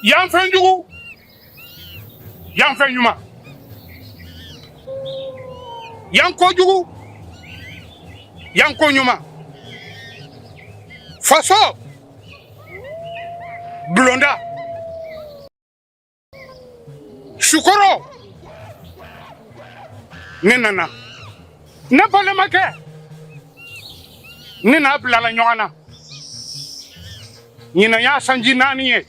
Yan fɛn jugu, yan fɛn ɲuman, yan ko jugu, yan ko ɲuman. Faso bulonda, sukɔrɔ, ne nana ne balimakɛ, ne n'a bilala ɲɔgɔn na. Ɲinan y'a sanji 4 ye.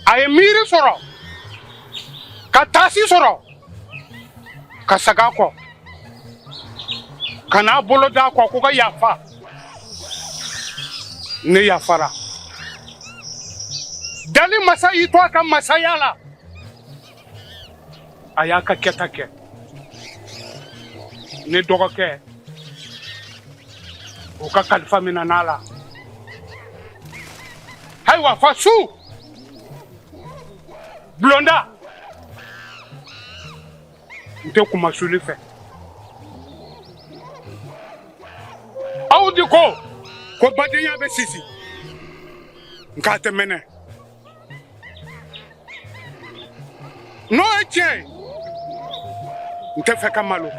A ye miiri sɔrɔ ka taasi sɔrɔ ka sag'a kɔ ka n'a bolo d'a kɔ ko ka yafa. Ne yafara. Dali masa y'i to a ka masaya la, a y'a ka kɛta kɛ. Ne dɔgɔkɛ, o ka kalifa minɛn'a la. Ayiwa, fasu bulonda, n tɛ kunmasuli fɛ. Aw de ko ko badenya bɛ sisi, nka a tɛ mɛnɛ. N'o ye tiɲɛ ye, n tɛ fɛ ka malo,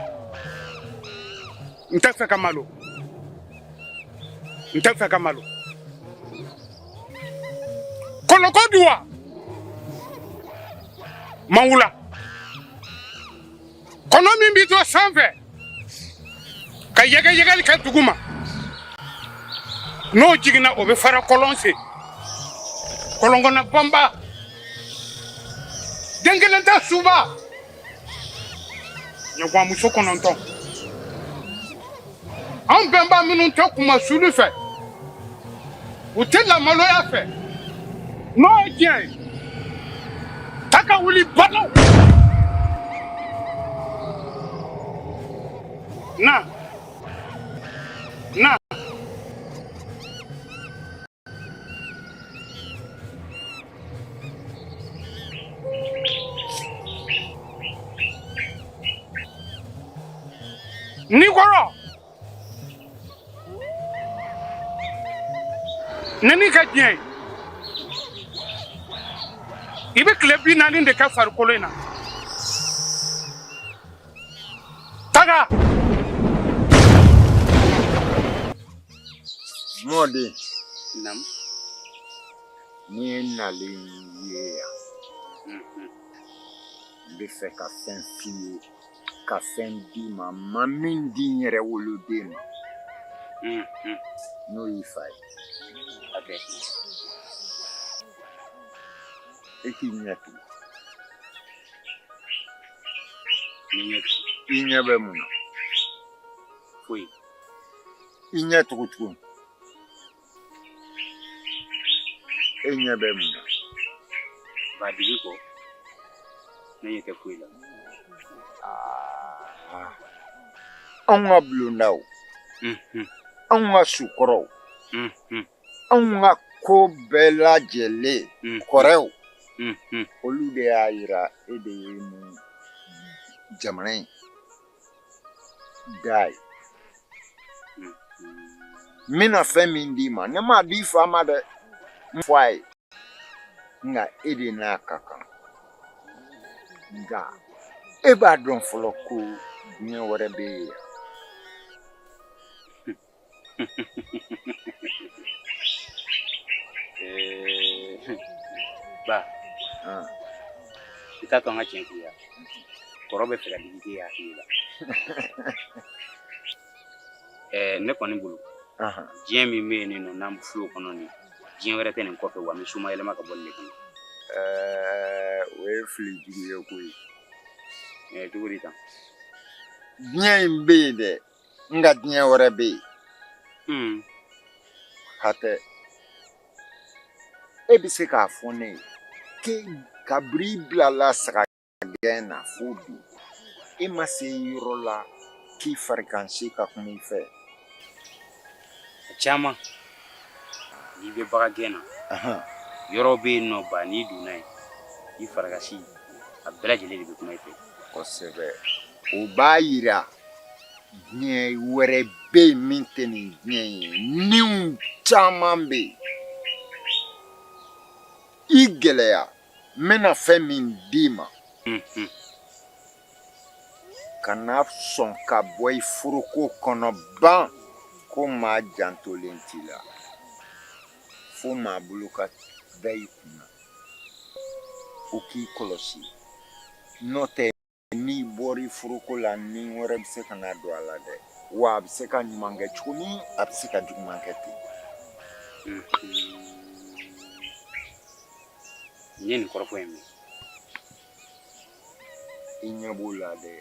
n tɛ fɛ ka malo, n tɛ fɛ ka malo. Kɔlɔkɔ duwa manwula, kɔnɔ min b'i to sanfɛ ka yɛgɛyɛgɛli kɛ duguma, n'o jiginna, o bɛ fara kɔlɔn sen. Kɔlɔnkɔnɔ banba, den kelen tɛ suba, ɲɛgwanmuso 9. Anw bɛnba minnu tɛ kunmasuli fɛ, u tɛ lamaloya fɛ, n'o ye tiɲɛ ye, ta ka wuli balaw na na. Ni kɔrɔ ne n'i ka diɲɛ ye, i bɛ tile 40 de kɛ farikolo in na. Taga. Mɔden. Naamu. N'i ye nalen ye yan, n bɛ fɛ ka fɛn f'i ye, ka fɛn d'i ma, n ma min di n yɛrɛ woloden ma, n'o y'i fa ye. E k'i ɲɛ tugun. I ɲɛ bɛ mun na? Foyi. I ɲɛ tugu tugun. E ɲɛ bɛ mun na? Ba dibi kɔ, ne ɲɛ tɛ foyi la. Aa, anw ka bulondaw, anw ka sukɔrɔw, anw ka ko bɛɛ lajɛlen, kɔrɛw, olu de y'a yira e de ye nin jamana in da ye. N bɛna fɛn min d'i ma, ne m'a di fa ma dɛ, n fɔ a ye, nka e de n'a ka kan. Nka e b'a dɔn fɔlɔ ko diɲɛ wɛrɛ bɛ yen yan? Ba, i t'a to an ka tiɲɛ f'i ye. Kɔrɔ bɛ fɛ ka digi k'e hakili la. Ne kɔni bolo, diɲɛ min bɛ yen nɔ, n'an filɛ o kɔnɔ nin, diɲɛ wɛrɛ tɛ nin kɔfɛ wa. N bɛ somayɛlɛma ka bɔ nin de kɔnɔ. O ye fili jugu ye koyi. Cogo di tan? Diɲɛ in bɛ yen dɛ, nka diɲɛ wɛrɛ bɛ yen. Hatɛ, e bɛ se k'a fɔ ne ye k'e kabiri i bilala saga gɛn na fo bi, e ma se yɔrɔ la k'i farikansi ka kuma i fɛ? A caman. N'i bɛ bagan gɛn na, yɔrɔ bɛ yen nɔ ba, n'i donna yen, i farikasi a bɛɛ lajɛlen de bɛ kuma i fɛ. Kosɛbɛ, o b'a yira diɲɛ wɛrɛ bɛ yen min tɛ nin diɲɛ ye. Niw caman bɛ yen. I gɛlɛya n bɛna fɛn min d'i ma, kana sɔn ka bɔ i foroko kɔnɔ ban ko maa jantolen t'i la, fo maa bolo ka da i kun na o k'i kɔlɔsi. N'o tɛ, n'i bɔra i foroko la, ni wɛrɛ bɛ se ka na don a la dɛ. Wa a bɛ se ka ɲuman kɛ cogo min, a bɛ se ka juguman kɛ ten. N ye nin kɔrɔfɔ in mɛn. I ɲɛ b'o la dɛ.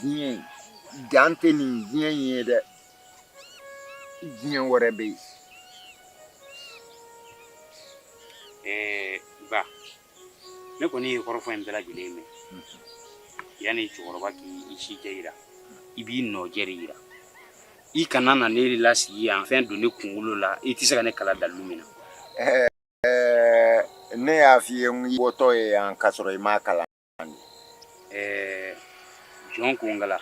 Diɲɛ dan tɛ nin diɲɛ in ye dɛ, diɲɛ wɛrɛ bɛ yen. Ɛɛ ba, ne kɔni ye kɔrɔfɔ in bɛɛ lajɛlen mɛn. Yanni cɛkɔrɔba k'i si jɛ yira, i b'i nɔ jɛ de yira. I kana na ne lasigi yan, fɛn don ne kunkolo la, i tɛ se ka ne kalan dalilu min na. Ne y'a f'i ye n k'i bɔtɔ ye yan k'a sɔrɔ i m'a kalan. Ɛɛ jɔn ko nkala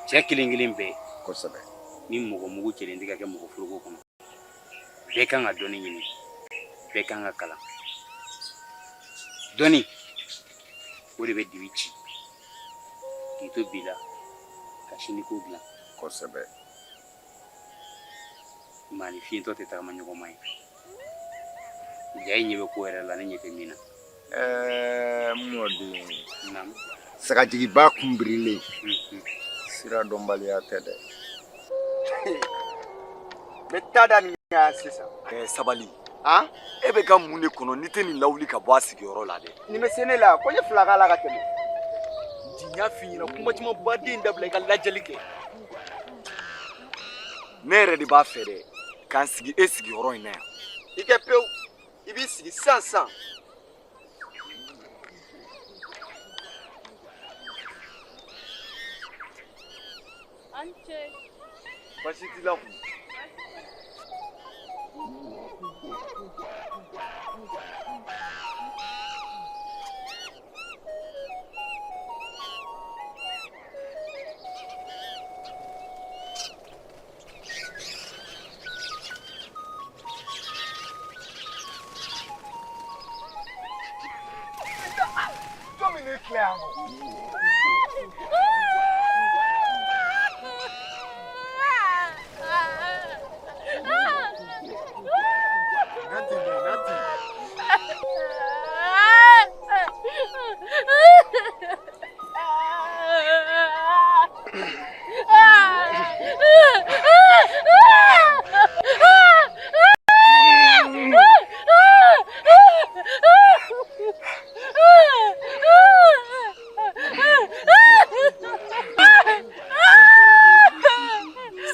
cɛ kelen kelen bɛɛ. Kosɛbɛ. Ni mɔgɔ mugu cɛlen tɛ ka kɛ mɔgɔ foroko kɔnɔ, bɛɛ kan ka dɔnni ɲini, bɛɛ kan ka kalan. Dɔnni o de bɛ dibi ci k'i to bi la ka sini ko dilan. Kosɛbɛ. Maa ni fiyentɔ tɛ tagama ɲɔgɔn ma ye. Ja i ɲɛ bɛ ko yɛrɛ la, ne ɲɛ tɛ min na. Ɛɛ n mɔden, sagajigiba kun birilen, sira dɔnbaliya tɛ dɛ. N bɛ taa da nin kan sisan. Ɛɛ sabali. Han? E bɛ ka mun de kɔnɔ n'i tɛ nin lawuli ka bɔ a sigiyɔrɔ la dɛ? Nin bɛ se ne la, ko n ye fila k'a la ka tɛmɛ. N y'a f'i ɲɛna, kuma caman baden dabila, i ka lajɛli kɛ. Ne yɛrɛ de b'a fɛ dɛ k'an sigi e sigiyɔrɔ in na yan. I kɛ pewu, i b'i sigi sisan sisan. An ce. Baasi t'i la kun? Jɔn bɛ ne filɛ yan nɔ? Nati, Nati.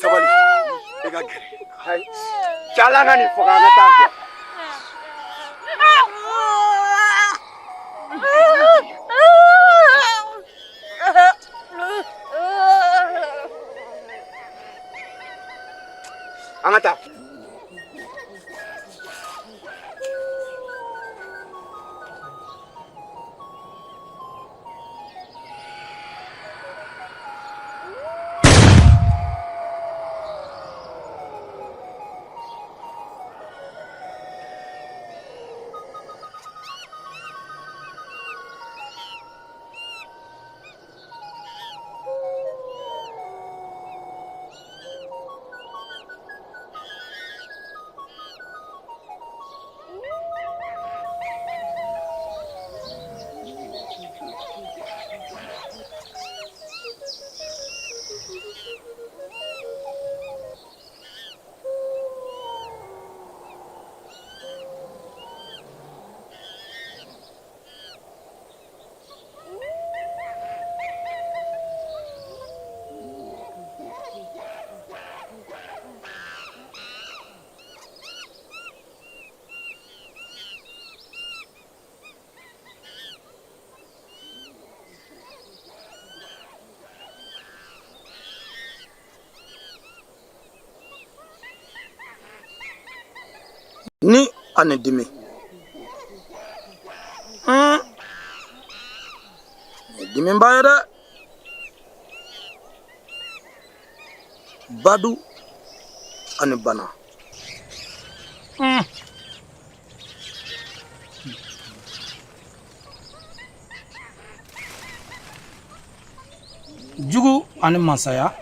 Sabali, i ka gɛrɛ. Ayi, cala ka nin faga, an ka taa quoi. An ka taa. Ni ani dimi. Ni dimi ba ye dɛ. Badu ani bana. Jugu ani masaya.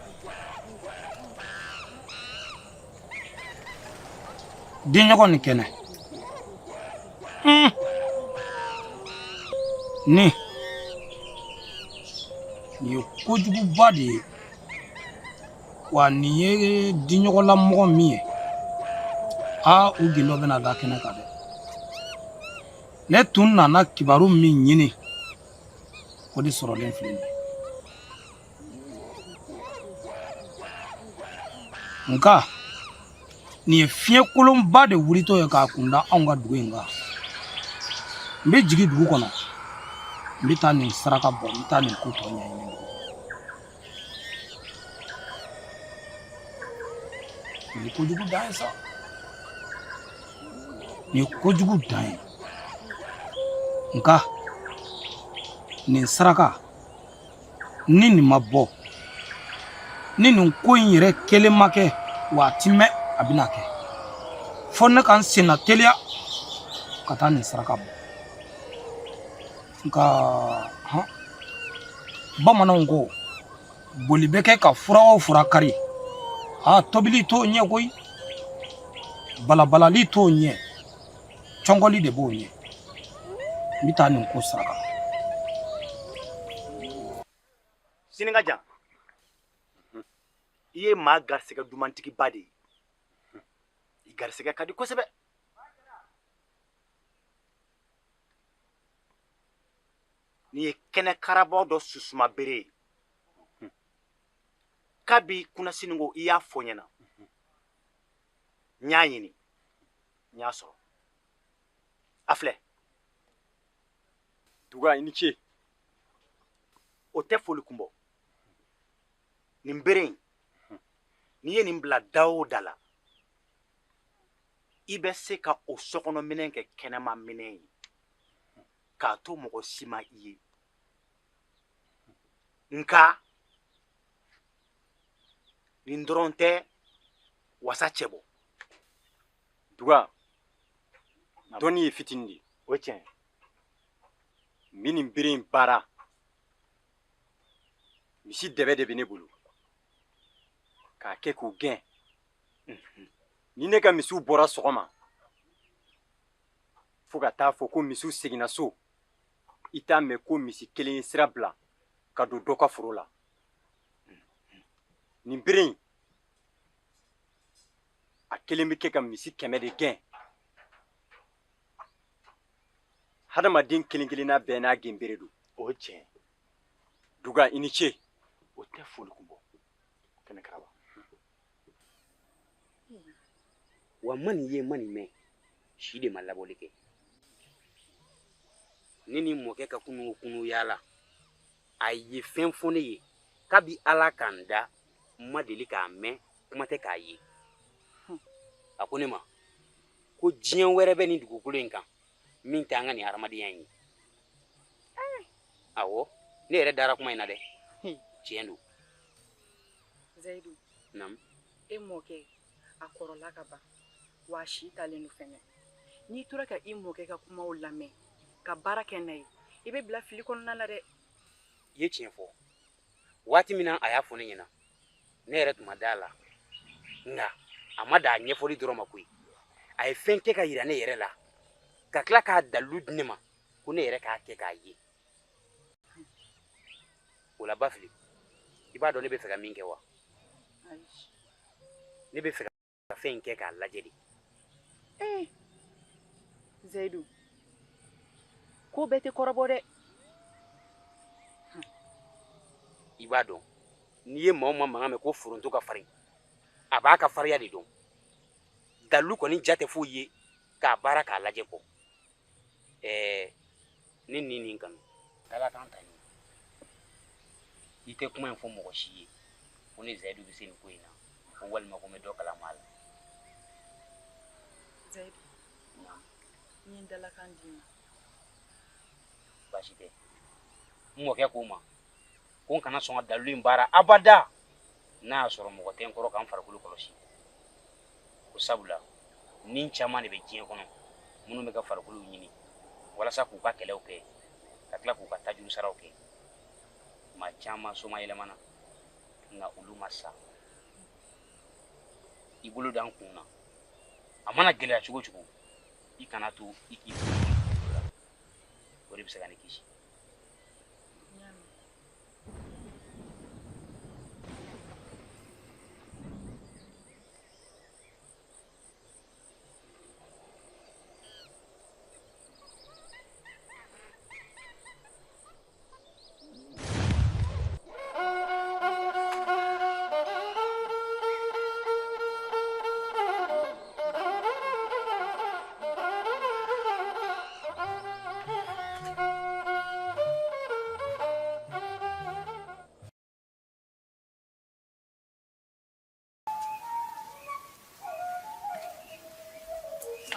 Denɲɔgɔn ni kɛnɛ. Nin ye kojuguba de ye. Wa nin ye diɲɔgɔnlamɔgɔ min ye, aa, u gindo bɛna da kɛnɛ kan dɛ. Ne tun nana kibaru min ɲini, o de sɔrɔlen filɛ nin ye. Nka nin ye fiɲɛ kolonba de wulitɔ ye k'a kun da anw ka dugu in kan. N bɛ jigin dugu kɔnɔ, n bɛ taa nin saraka bɔ, n bɛ taa nin ko tɔ ɲɛɲini dugu kɔnɔ. Nin ye kojugu dan ye sa, nin ye kojugu dan ye. Nka nin saraka ni nin ma bɔ, ni nin ko in yɛrɛ kelen ma kɛ, wa a ti mɛn a bɛna kɛ, fo ne ka n senna teliya ka taa nin saraka bɔ. Nka hɔn, bamananw ko boli bɛ kɛ ka fura o fura kari, a tobili t'o ɲɛ koyi, balabalali t'o ɲɛ, cɔngɔli de b'o ɲɛ. N bɛ taa nin ko saraka. Sini ka jan, i ye maa garisɛgɛ dumantigiba de ye. I garisɛgɛ ka di kosɛbɛ. N'i ye kɛnɛ karabɔ dɔ susuma bere ye, kabi kunasini ko i y'a fɔ n ɲɛna, n y'a ɲini, n y'a sɔrɔ. A filɛ. Duga, i ni ce. O tɛ foli kun bɔ. Nin bere in, n'i ye nin bila da o da la, i bɛ se ka o sokɔnɔ minɛn kɛ kɛnɛma minɛn ye k'a to mɔgɔ si ma i ye. Nka nin dɔrɔn tɛ wasa cɛ bɔ. Duga, dɔnni ye fitinin de ye. O ye tiɲɛ ye. N bɛ nin bere in baara, misi dɛbɛ de bɛ ne bolo k'a kɛ k'u gɛn. Ni ne ka misiw bɔra sɔgɔma fo ka taa fɔ ko misiw seginna so, i t'a mɛn ko misi kelen ye sira bila ka don dɔ ka foro la. Nin bere in, a kelen bɛ kɛ ka misi 100 de gɛn. Hadamaden kelen kelenna bɛɛ n'a gɛnbere don. O ye tiɲɛ ye. Duga, i ni ce. O tɛ foli kun bɔ. Kɛnɛ karaba. Wa ma nin ye, ma nin mɛn, si de ma labɔli kɛ. Ne ni mɔkɛ ka kunun kunun yaala, a ye fɛn fɔ ne ye kabi Ala ka n da, n ma deli k'a mɛn, kuma tɛ k'a ye. A ko ne ma ko diɲɛ wɛrɛ bɛ nin dugukolo in kan min tɛ an ka nin hadamadenya in ye. Awɔ, ne yɛrɛ dara kuma in na dɛ, tiɲɛ don. Zayidu. Naamu. E mɔkɛ a kɔrɔla ka ban, wa a si talen don fɛnɛ. N'i tora ka i mɔkɛ ka kumaw lamɛn ka baara kɛ n'a ye, i bɛ bila fili kɔnɔna la dɛ. I ye tiɲɛ fɔ. Waati min na a y'a fɔ ne ɲɛna, ne yɛrɛ tun ma da a la, nka a ma dan a ɲɛfɔli dɔrɔn ma koyi. A ye fɛn kɛ ka yira ne yɛrɛ la, ka tila k'a dalilu di ne ma ko ne yɛrɛ k'a kɛ k'a ye. O la Bafili, i b'a dɔn ne bɛ fɛ ka min kɛ wa? Ne bɛ fɛ ka fɛn in kɛ k'a lajɛ de. Ee Zayidu, ko bɛɛ tɛ kɔrɔbɔ dɛ. I b'a dɔn n'i ye maa o maa mankan mɛn ko foronto ka farin, a b'a ka farinya de dɔn. Dalilu kɔni ja tɛ foyi ye k'a baara k'a lajɛ kɔ. Ɛɛ, ne ni nin kanu dalakan ta nin, i tɛ kuma in fɔ mɔgɔ si ye ko ne Zayidu bɛ se nin ko in na, ko walima ko n bɛ dɔ kalama a la. Zayidu, n ye n dalakan d'i ma. Baasi tɛ. N mɔkɛ ko n ma ko n kana sɔn ka dalilu in baara abada n'a y'a sɔrɔ mɔgɔ tɛ n kɔrɔ ka n farikolo kɔlɔsi, ko sabula ni caman de bɛ diɲɛ kɔnɔ minnu bɛ ka farikolow ɲini walasa k'u ka kɛlɛw kɛ, ka tila k'u ka tajuru saraw kɛ. Maa caman soma yɛlɛmana. Nka olu ma sa. I bolo da n kun na. A mana gɛlɛya cogo cogo, i kana to i k'i bolo bɔ n kunkolo la. O de bɛ se ka ne kisi.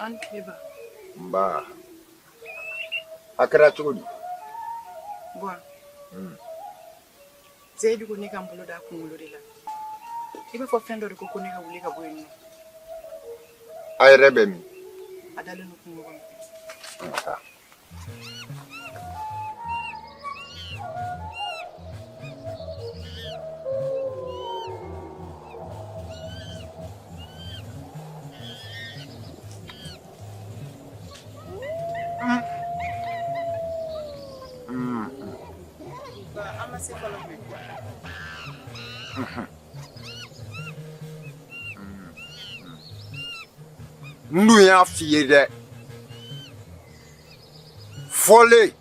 An tile ba. Nba. A kɛra cogo di? Buwa. Seyidu ko ne ka n bolo da kunkolo de la. I b'a fɔ fɛn dɔ de ko ko ne ka wuli ka bɔ yen nɔ. A yɛrɛ bɛ min? A dalen don kungo kɔnɔ. An ka taa. An ma se fɔlɔ. N dun y'a f'i ye dɛ fɔlen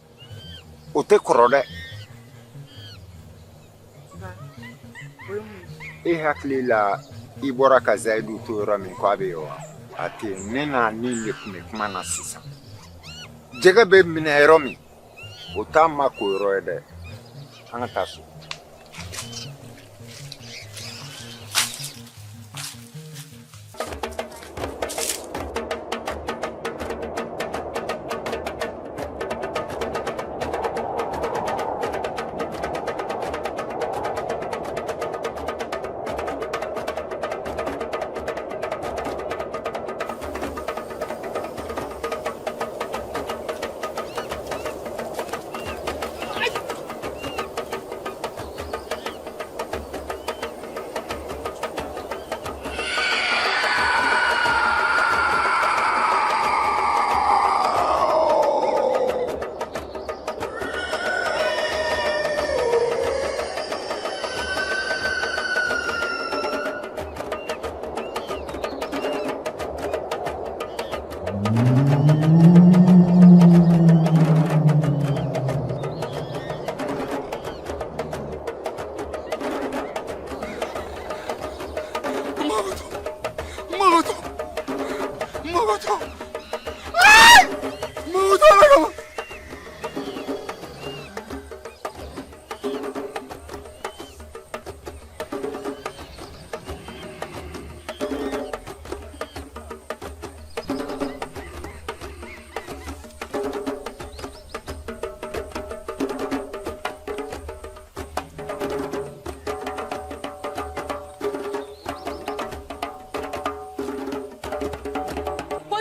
o tɛ kɔrɔ dɛ e hakili la i bɔra ka zayidu to yɔrɔ min ko a bɛ yen wa a tɛ yen ne n'a ni de tun bɛ kuma na sisan jɛgɛ bɛ minɛ yɔrɔ min o t'a ma ko yɔrɔ ye dɛ an ka taa so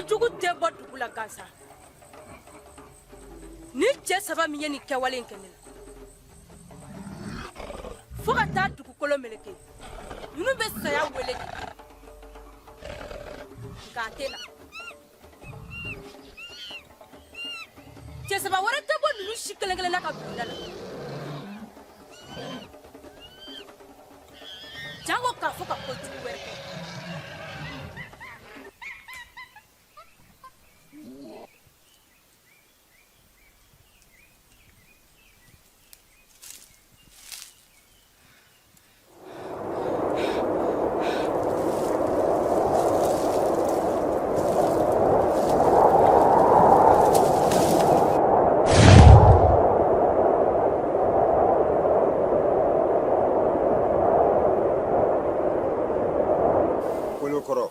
Kojugu tɛ bɔ dugu la gansan. Ni cɛ saba min ye nin kɛwale in kɛ ne la, fo ka taa dugukolo meleke, ninnu bɛ saya wele de, nka a tɛ na. Cɛ saba wɛrɛ tɛ bɔ ninnu si kelen kelenna ka bulonda la, jango k'a fɔ ka kojugu wɛrɛ kɛ. Kolokɔrɔ.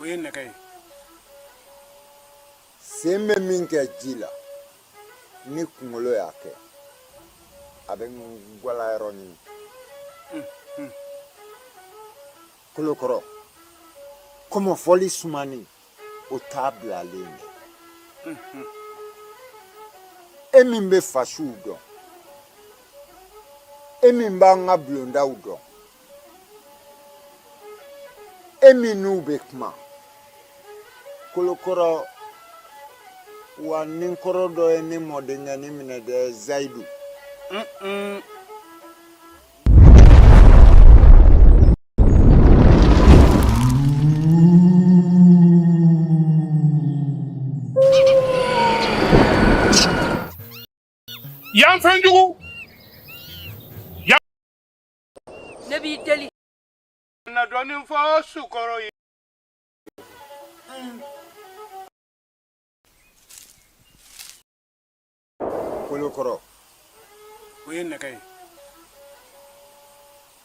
O ye nɛgɛ ye. Sen bɛ min kɛ ji la, ni kunkolo y'a kɛ, a bɛ gwala yɔrɔ ɲini. Kolokɔrɔ, kɔmɔfɔli sumani, o t'a bilalen ye. E min bɛ fasiw dɔn, E min b'an ka bulondaw dɔn, e min n'u bɛ kuma, Kolokɔrɔ, wa ni kɔrɔ dɔ ye ne mɔdenkɛnin minɛ dɛ, Zayidu. Yan fɛnjugu. Ne b'i deli. Na dɔɔnin fɔ sukɔrɔ ye. Kolokɔrɔ. O ye nɛgɛ ye.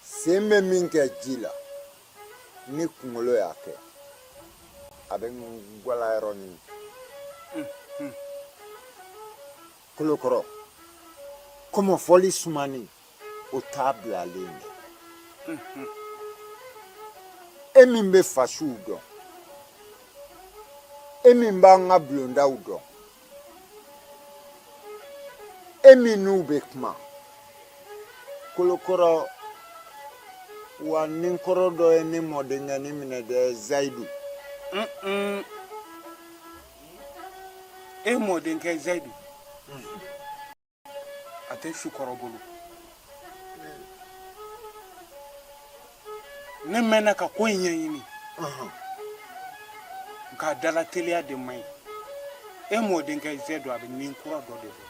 Sen bɛ min kɛ ji la, ni kunkolo y'a kɛ, a bɛ gwalayɔrɔ ɲini. Kolokɔrɔ, kɔmɔfɔli sumani, o t'a bilalen ye. E min bɛ fasiw dɔn, e min b'an ka bulondaw dɔn, e min n'u bɛ kuma, Kolokɔrɔ, wa ni kɔrɔ dɔ ye ne mɔdenkɛnin minɛ dɛ, Zayidu. E mɔdenkɛ Zayidu, a tɛ sukɔrɔ bolo. Ne mɛnna ka ko in ɲɛɲini, nka dala teliya de man ɲi. E mɔdenkɛ Zayidu, a bɛ nin kura dɔ de bolo.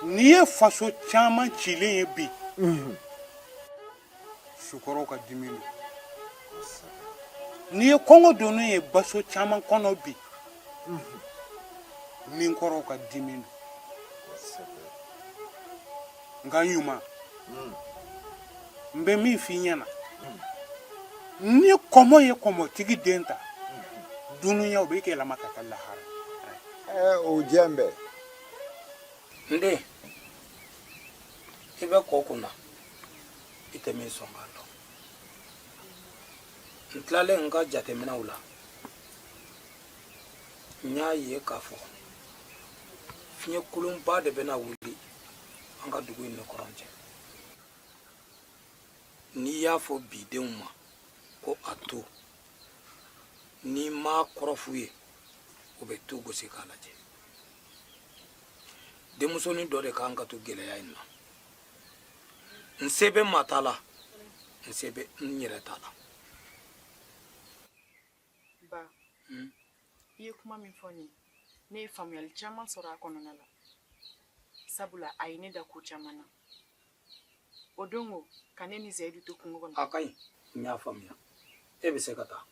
N'i ye faso caman cilen ye bi, sukɔrɔw ka dimi don. N'i ye kɔngɔ donnen ye baso caman kɔnɔ bi, ninkɔrɔw ka dimi don. Nka ɲuman, n bɛ min f'i ɲɛna, ni kɔmɔ ye kɔmɔtigi den ta, dunuya o bɛ yɛlɛma ka kɛ lahara. O jɛn bɛɛ. N den, i bɛ kɔ kun na, i tɛ min sɔn k'a dɔn. N tilalen n ka jateminɛw la, n y'a ye k'a fɔ fiɲɛ kolonba de bɛna wuli an ka dugu in ni kɔrɔn cɛ. N'i y'a fɔ bi denw ma ko a to, n'i m'a kɔrɔ f'u ye, u bɛ tu gosi k'a lajɛ. Denmusonin dɔ de kan ka to gɛlɛya in na. N se bɛ maa ta la, n se bɛ n yɛrɛ ta la. Ba, i ye kuma min fɔ nin ye, ne ye faamuyali caman sɔrɔ a kɔnɔna la, sabula a ye ne da ko caman na. O don ko ka ne ni Zayidu to kungo kɔnɔ. A ka ɲi, n y'a faamuya. E bɛ se ka taa.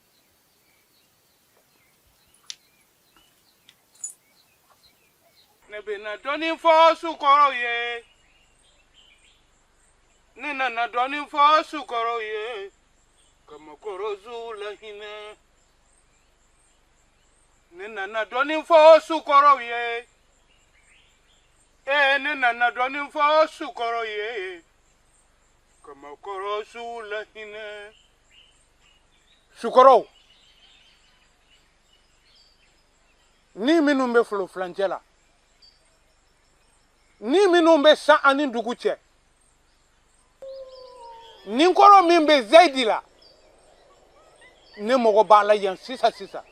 Ne bɛna dɔɔnin fɔ sukɔrɔw ye. Ne nana dɔɔnin fɔ sukɔrɔw ye. Ka makɔrɔsuw lahinɛ. Ne nana dɔɔnin fɔ sukɔrɔw ye. Ee, ne nana dɔɔnin fɔ sukɔrɔw ye. Ka makɔrɔsuw lahinɛ. Sukɔrɔw, ni minnu bɛ folo furancɛ la, ni minnu bɛ san ani dugu cɛ, ni kɔrɔ min bɛ Zayidi la, ne mago b'a la yan sisan sisan.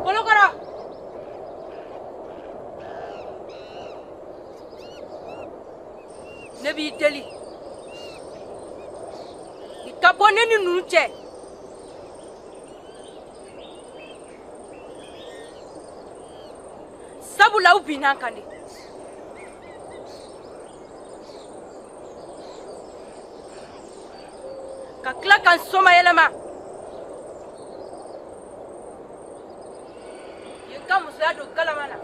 Kolokɔrɔ, ne b'i deli, i ka bɔ ne ni ninnu cɛ. Sabula u binna an kan de. Ka tila ka n somayɛlɛma. Ye n ka musoya don galama na.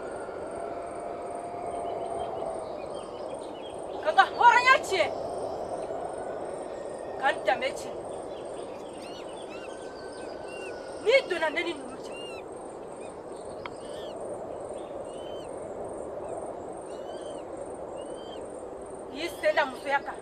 Ka n ka hɔrɔnya tiɲɛ. Ka n danbe tiɲɛ. N'i donna ne ni ninnu cɛ, Y'i sen da musoya kan.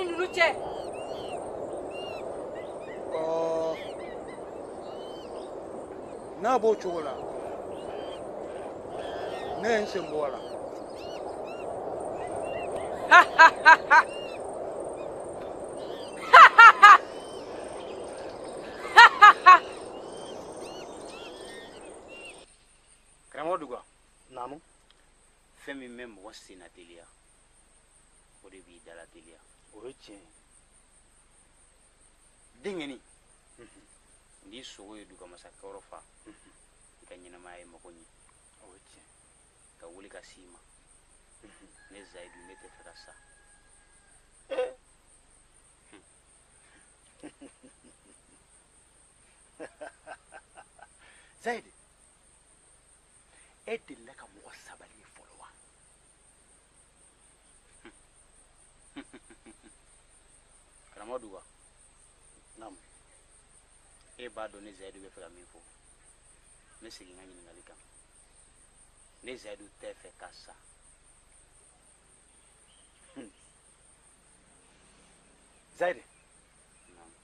ninnu cɛ. Ɔɔ, n'a b'o cogo la, ne ye n sen bɔ a la. Karamɔgɔ Duga. Naamu. Fɛn min bɛ mɔgɔ senna teliya, o de b'i dala teliya. O ye tiɲɛ ye. Denkɛnin, n'i sogo ye Dugamasa kɔrɔ fa, i ka ɲɛnamaya ye mago ɲɛ. O ye tiɲɛ. Ka wuli ka s'i ma. Ne Zayidu, ne tɛ fɛ ka sa. Zayidu, e delila ka mɔgɔ sabali ye fɔlɔ wa? Karamɔgɔ Duga. Naamu. E b'a dɔn ne Zayidu bɛ fɛ ka min fɔ. N bɛ segin n ka ɲininkali kan. Ne Zayidu tɛ fɛ ka sa. Zayidu. Naamu.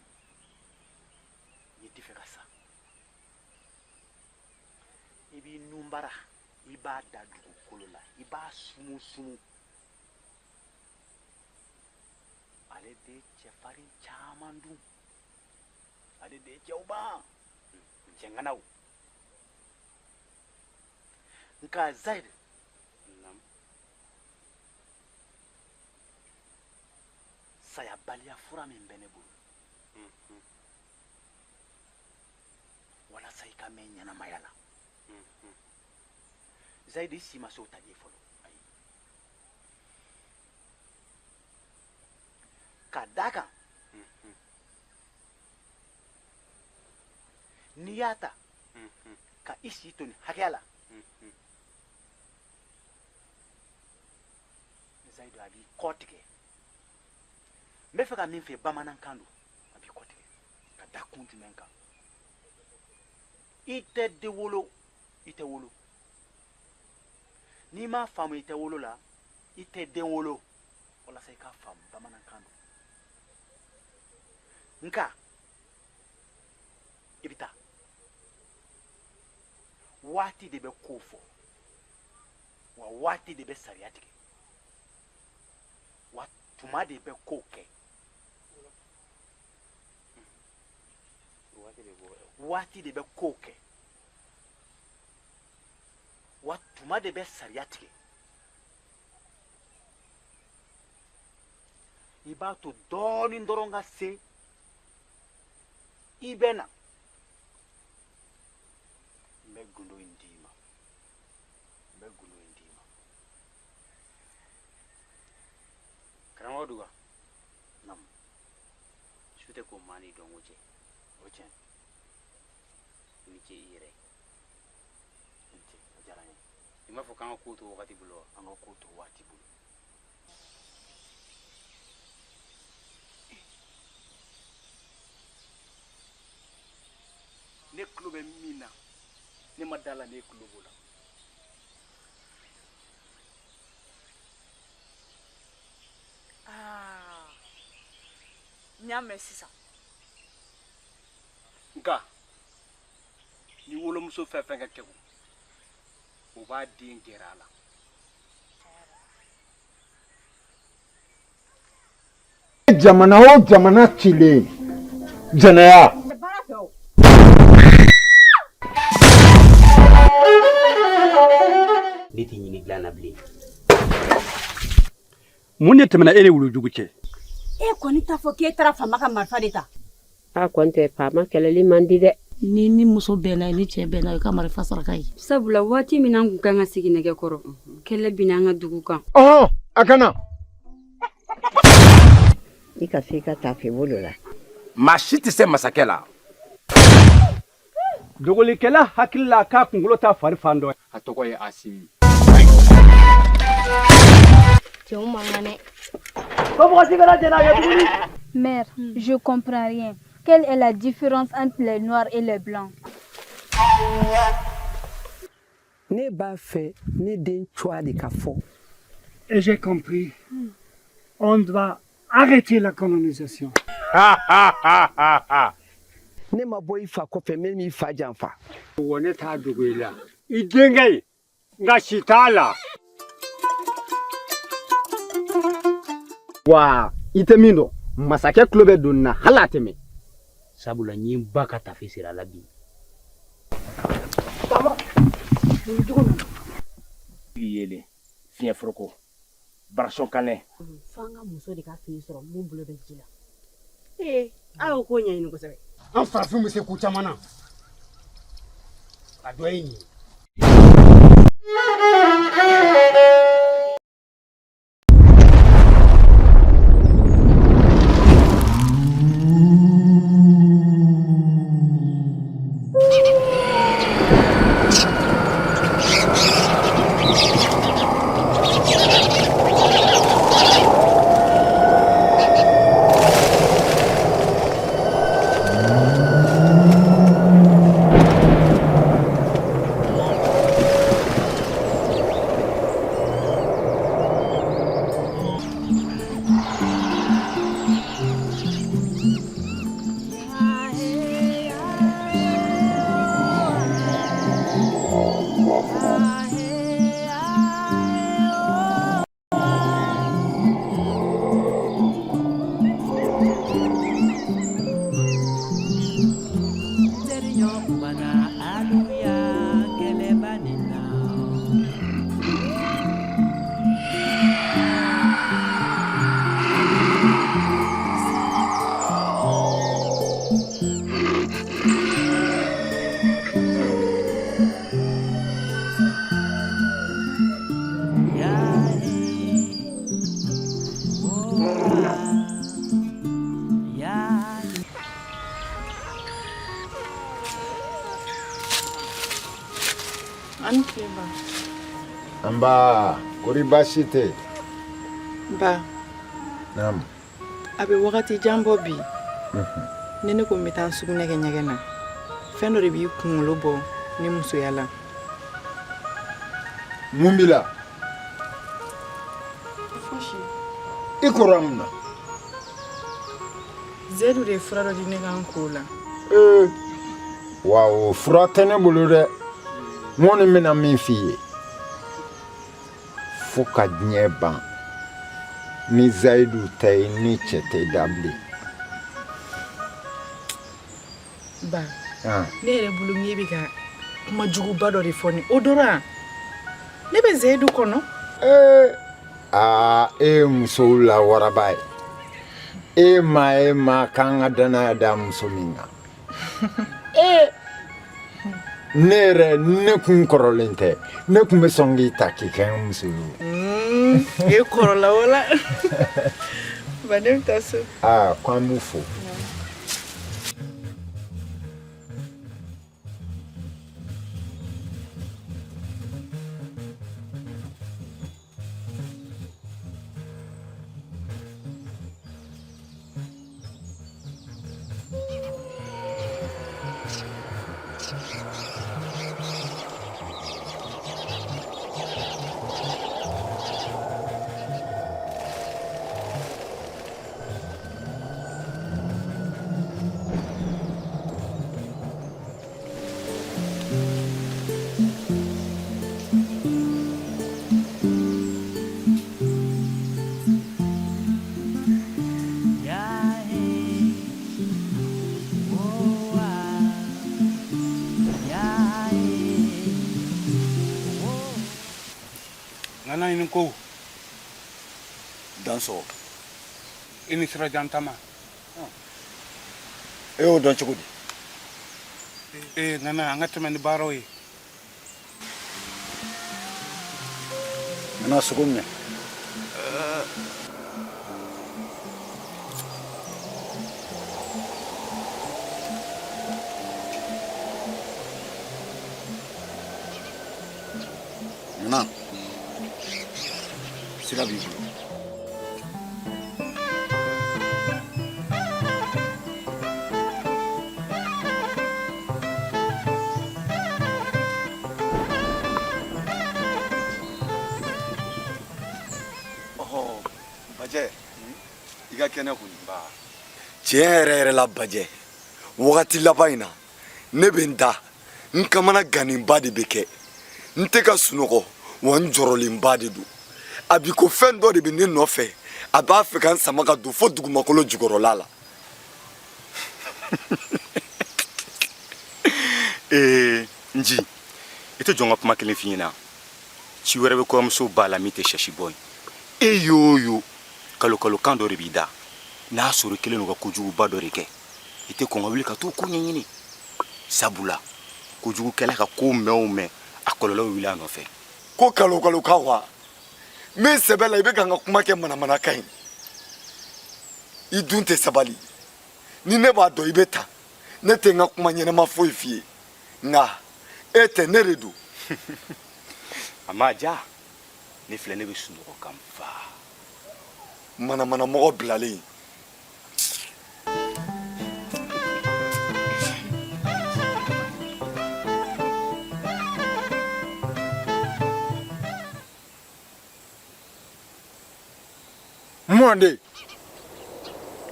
N'i tɛ fɛ ka sa, i b'i nunbara, i b'a da dugukolo la, i b'a sumusumu. Ale de ye cɛfarin caman dun, ale de ye cɛw ban, cɛŋanaw. Nka Zayidu, Naamu. Sayabaliya fura min bɛ ne bolo, walasa i ka mɛn ɲɛnamaya la, Zayidu, i si ma se o tali ye fɔlɔ. Ka d'a kan, n'i y'a ta ka i si to nin hakɛya la, Zayidu, a b'i kɔ tigɛ. N bɛ fɛ ka min fɛ, bamanankan don, a b'i kɔ tigɛ. Ka da kun jumɛn kan? I tɛ den wolo, i tɛ wolo. N'i m'a faamu i tɛ wolo la, i tɛ den wolo. Walasa i k'a faamu, bamanankan don. Nka i bɛ taa, waati de bɛ ko fɔ, wa waati de bɛ sariya tigɛ, wa tuma de bɛ ko kɛ. Waati de bɛ ko kɛ, wa tuma de bɛ sariya tigɛ. I b'a to dɔɔnin dɔrɔn ka se, i bɛ na, n bɛ gundo in d'i ma, n bɛ gundo in d'i ma. Karamɔgɔ Duga. Naamu. Su tɛ ko maa n'i dɔnko cɛ. O ye tiɲɛ. I ni ce i yɛrɛ ye. I ni ce, o diyara n ye. I m'a fɔ k'an ka ko to wagati bolo wa? An ka ko to waati bolo. Ne tulo bɛ min na, ne ma d'a la ne tulo b'o la. Aa, n y'a mɛn sisan. Nka ni wolomuso fɛn fɛn ka kɛgun, o b'a den gɛrɛ a la. Jamana o jamana cilen, jɛnɛya. Ne tɛ ɲini dilan na bilen. Mun de tɛmɛna e ni wulujugu cɛ? E kɔni t'a fɔ k'e taara faama ka marifa de ta. A kɔni tɛ faama kɛlɛli man di dɛ. Ni muso bɛnna, ni cɛ bɛnna, i ka marifa saraka ye. Sabula waati min an kun kan ka sigi nɛgɛ kɔrɔ, kɛlɛ binna an ka dugu kan. Ɔhɔn, a kana. I ka se i ka taafe bolo la. Maa si tɛ se masakɛ la. Dogolikɛla hakili la k'a kunkolo t'a fari fan dɔ. A tɔgɔ ye Asimi. Cɛw man kan dɛ. Ko mɔgɔ si kana jɛn n'a ye tuguni. Mère, je comprends rien. Quelle est la différence entre les noirs et les blancs? Ne b'a fɛ ne den cogoya de ka fɔ. Et j'ai compris. On doit Arrêtez la colonisation. Ne ma bɔ i fa kɔfɛ min m'i fa janfa. Wa ne t'a dogo i la. I denkɛ in, nka si t'a la. Wa i tɛ min dɔn, masakɛ tulo bɛ don nin na hali a tɛ mɛn. Sabula n ye n ba ka tafe siri a la bi. Yeelen fiɲɛ foroko barasɔn kanɛ. F'an ka muso de ka fini sɔrɔ mun bolo bɛ ji la. Ee a y'o ko ɲɛɲini kosɛbɛ. An farafinw bɛ se ko caman na, a dɔ ye nin ye. An tile ba. Nba, kori baasi tɛ yen? Ba. Naamu. A bɛ wagati jan bɔ bi. Ni ne ko n bɛ taa n sugunɛ kɛ ɲɛgɛn na, fɛn dɔ de b'i kunkolo bɔ ne musoya la. Mun b'i la? Fosi. I kora mun na? Zedu de ye fura dɔ di ne ka n ko la. Ee, wa o fura tɛ ne bolo dɛ. N kɔni bɛna min f'i ye, fo ka diɲɛ ban, ni Zayidu tɛ i ni cɛ tɛ da bilen. Ba, ne yɛrɛ bolo n k'e bɛ ka kuma juguba dɔ de fɔ nin o dɔrɔn ne bɛ Zeyidu kɔnɔ. Ee, aa e ye musow la waraba ye. E maa ye maa kan ka danaya da muso min kan. Ee, ne yɛrɛ ne kun kɔrɔlen tɛ, ne kun bɛ sɔn k'i ta k'i kɛ n muso ye. E kɔrɔla wala. Ba, ne bɛ taa so. Aa, ko an b'u fo. Nana i ni ko. Dansɔgɔ. I ni sirajan taama. E y'o dɔn cogo di? Ee Nana, an ka tɛmɛ ni baaraw ye. Nana sogo minɛ. Nana, sira b'i bolo. Ɔhɔ, Bajɛ, i ka ka kɛnɛ kɔni. Tiɲɛ yɛrɛ yɛrɛ la Bajɛ, wagati laban in na ne bɛ n da, n kamana gannenba de bɛ kɛ, n tɛ ka sunɔgɔ wa n jɔrɔlenba de don. A bi ko fɛn dɔ de bɛ ne nɔfɛ, a b'a fɛ ka n sama ka don fo dugumakolo jukɔrɔla la. Ee Nji, i tɛ jɔ n ka kuma kelen f'i ɲɛna. Ci wɛrɛ bɛ kɔɲɔmuso ba la min tɛ sɛsi bɔ ye. E y'o yo kalo kalo kan dɔ de b'i da, n'a sɔrɔ i kɛlen don ka kojuguba dɔ de kɛ, i tɛ kɔn ka wuli ka t'o ko ɲɛɲini, sabula kojugukɛla ka ko mɛn o mɛn, a kɔlɔlɔ bɛ wuli a nɔfɛ. Ko kalo kalo kan wa? N bɛ sɛbɛ la, i bɛ ka n ka kuma kɛ manamanakan ye. I dun tɛ sabali. Ni ne b'a dɔn i bɛ tan, ne tɛ n ka kuma ɲɛnama foyi f'i ye, nka e tɛ, ne de don. A ma ja ne filɛ, ne bɛ sunɔgɔ ka n fa. Manamanamɔgɔ bilalen. Mɔden,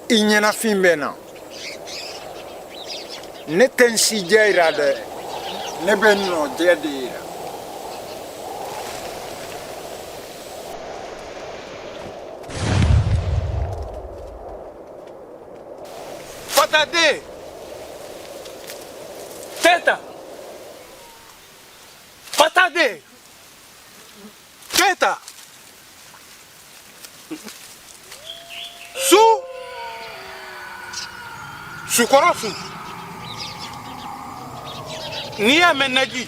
i ɲɛnafin bɛ n na. Ne tɛ n sijɛ yira dɛ, ne bɛ n nɔjɛ de yira. Fataden! Teta! Fataden! Keta! Su! Sukɔrɔ su! N'i y'a mɛn naji,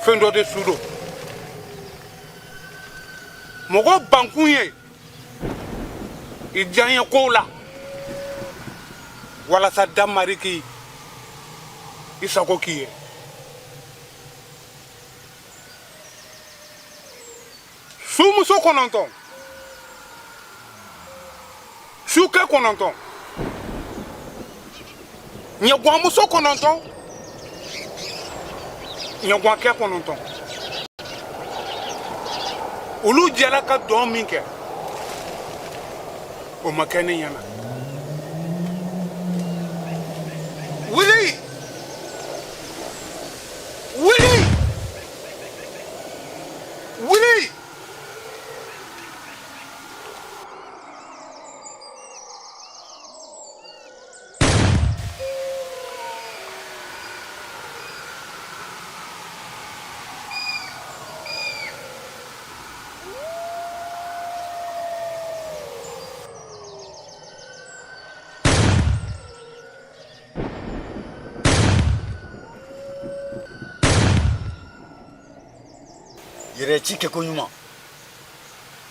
fɛn dɔ de su don. Mɔgɔ bankun ye i diyaɲɛ kow la walasa damari k'i i sago k'i ye. Sumuso 9, sukɛ 9, ɲɛguwanmuso 9, ɲɛguwankɛ 9, olu jɛla ka dɔn min kɛ, o ma kɛ ne ɲɛ na. Wuli, wuli, wuli! Yɛrɛ ci kɛko ɲuman,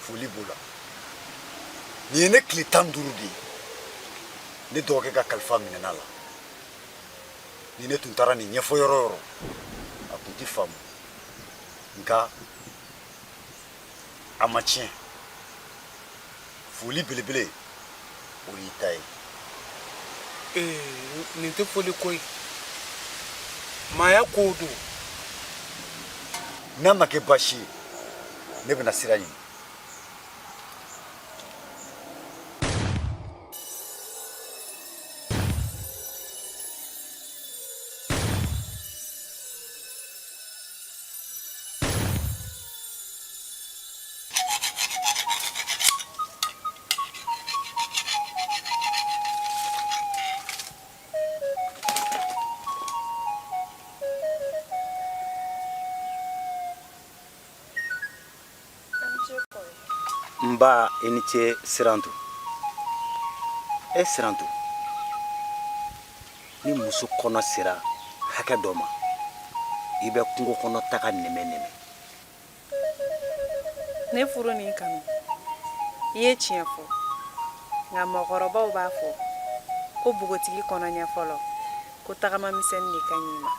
foli b'o la. Nin ye ne tile 15 de ye ne dɔgɔkɛ ka kalifa minɛna la. Ni ne tun taara nin ɲɛfɔ yɔrɔ o yɔrɔ, a tun tɛ faamu, nka a ma tiɲɛ. Foli belebele, o y'i ta ye. Ee, nin tɛ foli ko ye, maaya kow don. N'a ma kɛ baasi ye, ne bɛna sira ɲini. Nba, i ni ce Sirantu. E Sirantu, ni muso kɔnɔ sera hakɛ dɔ ma, i bɛ kungo kɔnɔ taga nɛmɛ nɛmɛ. Ne furu nin kanu, i ye tiɲɛ fɔ, nka mɔgɔkɔrɔbaw b'a fɔ ko npogotigi kɔnɔɲɛ fɔlɔ, ko tagama misɛnnin de ka ɲi i ma.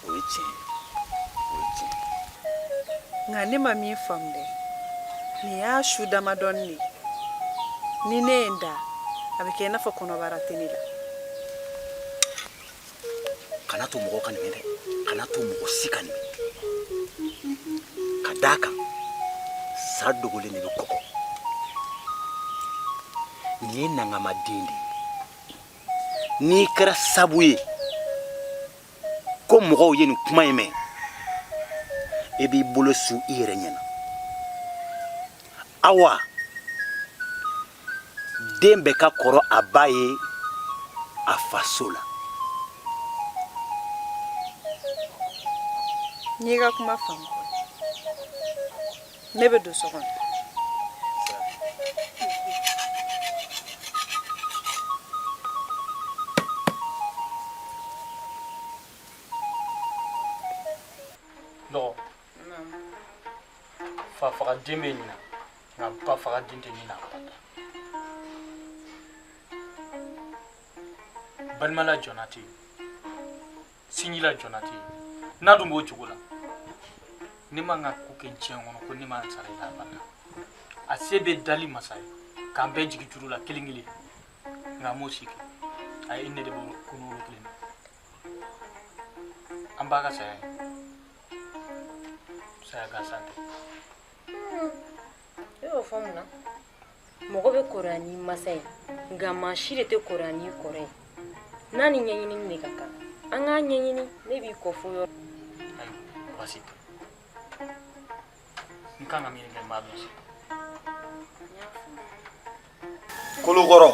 O ye tiɲɛ ye, o ye tiɲɛ ye. Nka ne ma min faamu dɛ, nin y'a su damadɔni de ye. Ni ne ye n da, a bɛ kɛ i n'a fɔ kɔnɔbara tɛ ne la. Kana to mɔgɔ ka nin mɛn dɛ, kana to mɔgɔ si ka nin mɛn, ka d'a kan sa dogolen de bɛ kɔgɔ. Nin ye nangamaden de ye. N'i kɛra sabu ye ko mɔgɔw ye nin kuma in mɛn, e b'i bolo su i yɛrɛ ɲɛna. Awa, den bɛɛ ka kɔrɔ a ba ye a faso la. N y'i ka kuma faamu, ne bɛ don so kɔnɔ. Dɔgɔ, fa faga den bɛ ɲina, nka ba faga den tɛ ɲina abada. Balima la jɔnna tɛ yen, sinji la jɔnna tɛ yen. N'a dun b'o cogo la, ne man ka ko kɛ diɲɛ kɔnɔ ko ne ma n sara i la abada. A se bɛ dali masa ye k'an bɛɛ jigin juru la kelen kelen, nka a m'o si kɛ. A ye ne de bolo kunun kelen na. An ba ka saya ye saya gansan tɛ. E y'o fɔ mun na? Mɔgɔ bɛ kɔrɔya n'i masa ye, nka maa si de tɛ kɔrɔya n'i kɔrɔ ye. N'a ni ɲɛɲinini de ka kan, an k'a ɲɛɲini. Ne b'i kɔ fo yɔrɔ. Ayi, baasi tɛ. N kan ka min kɛ, n b'a dɔn sisan. Kolokɔrɔ,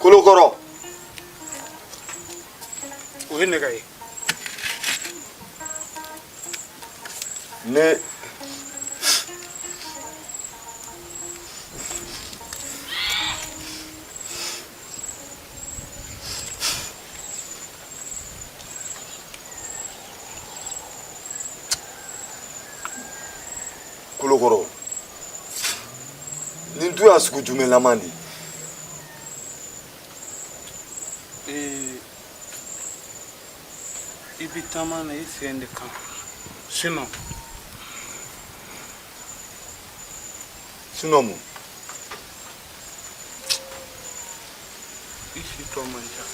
kolokɔrɔ. O ye nɛgɛ ye. Ne kolokɔrɔ, nin du y'a sugu jumɛnlama de ye? Ee, i bɛ taama na i sen de kan, sinon. Sinon mun? I si tɔ man ca.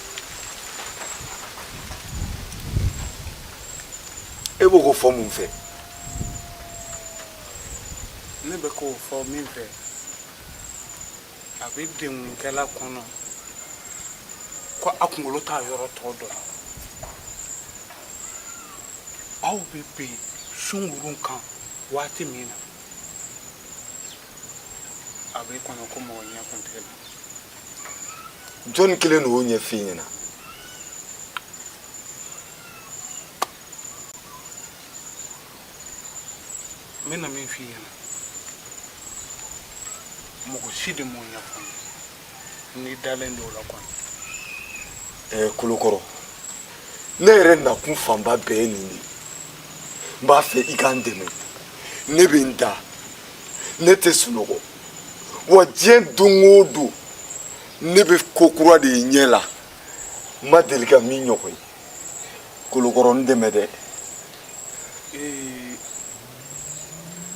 E b'o k'o fɔ mun fɛ? Ne bɛ k'o fɔ min fɛ, a bɛ denkunkɛla kɔnɔ ko a kunkolo t'a yɔrɔ tɔ dɔn. Aw bɛ bin sungurun kan waati min na, a bɛ kɔnɔ ko mɔgɔ ɲɛ kun tɛ la. Jɔnni kelen de y'o ɲɛf'i ɲɛna? N bɛna min f'i ɲɛna, mɔgɔ si de m'o ɲɛfɔ n ye. N'i dalen don o la kɔni. Ɛɛ kolokɔrɔ, ne yɛrɛ nakun fanba bɛɛ ye nin de ye. N b'a fɛ i ka n dɛmɛ. Ne bɛ n da, ne tɛ sunɔgɔ, wa diɲɛ don o don ne bɛ ko kura de ye ɲɛ la, n ma deli ka min ɲɔgɔn ye. Kolokɔrɔ, n dɛmɛ dɛ. Ee,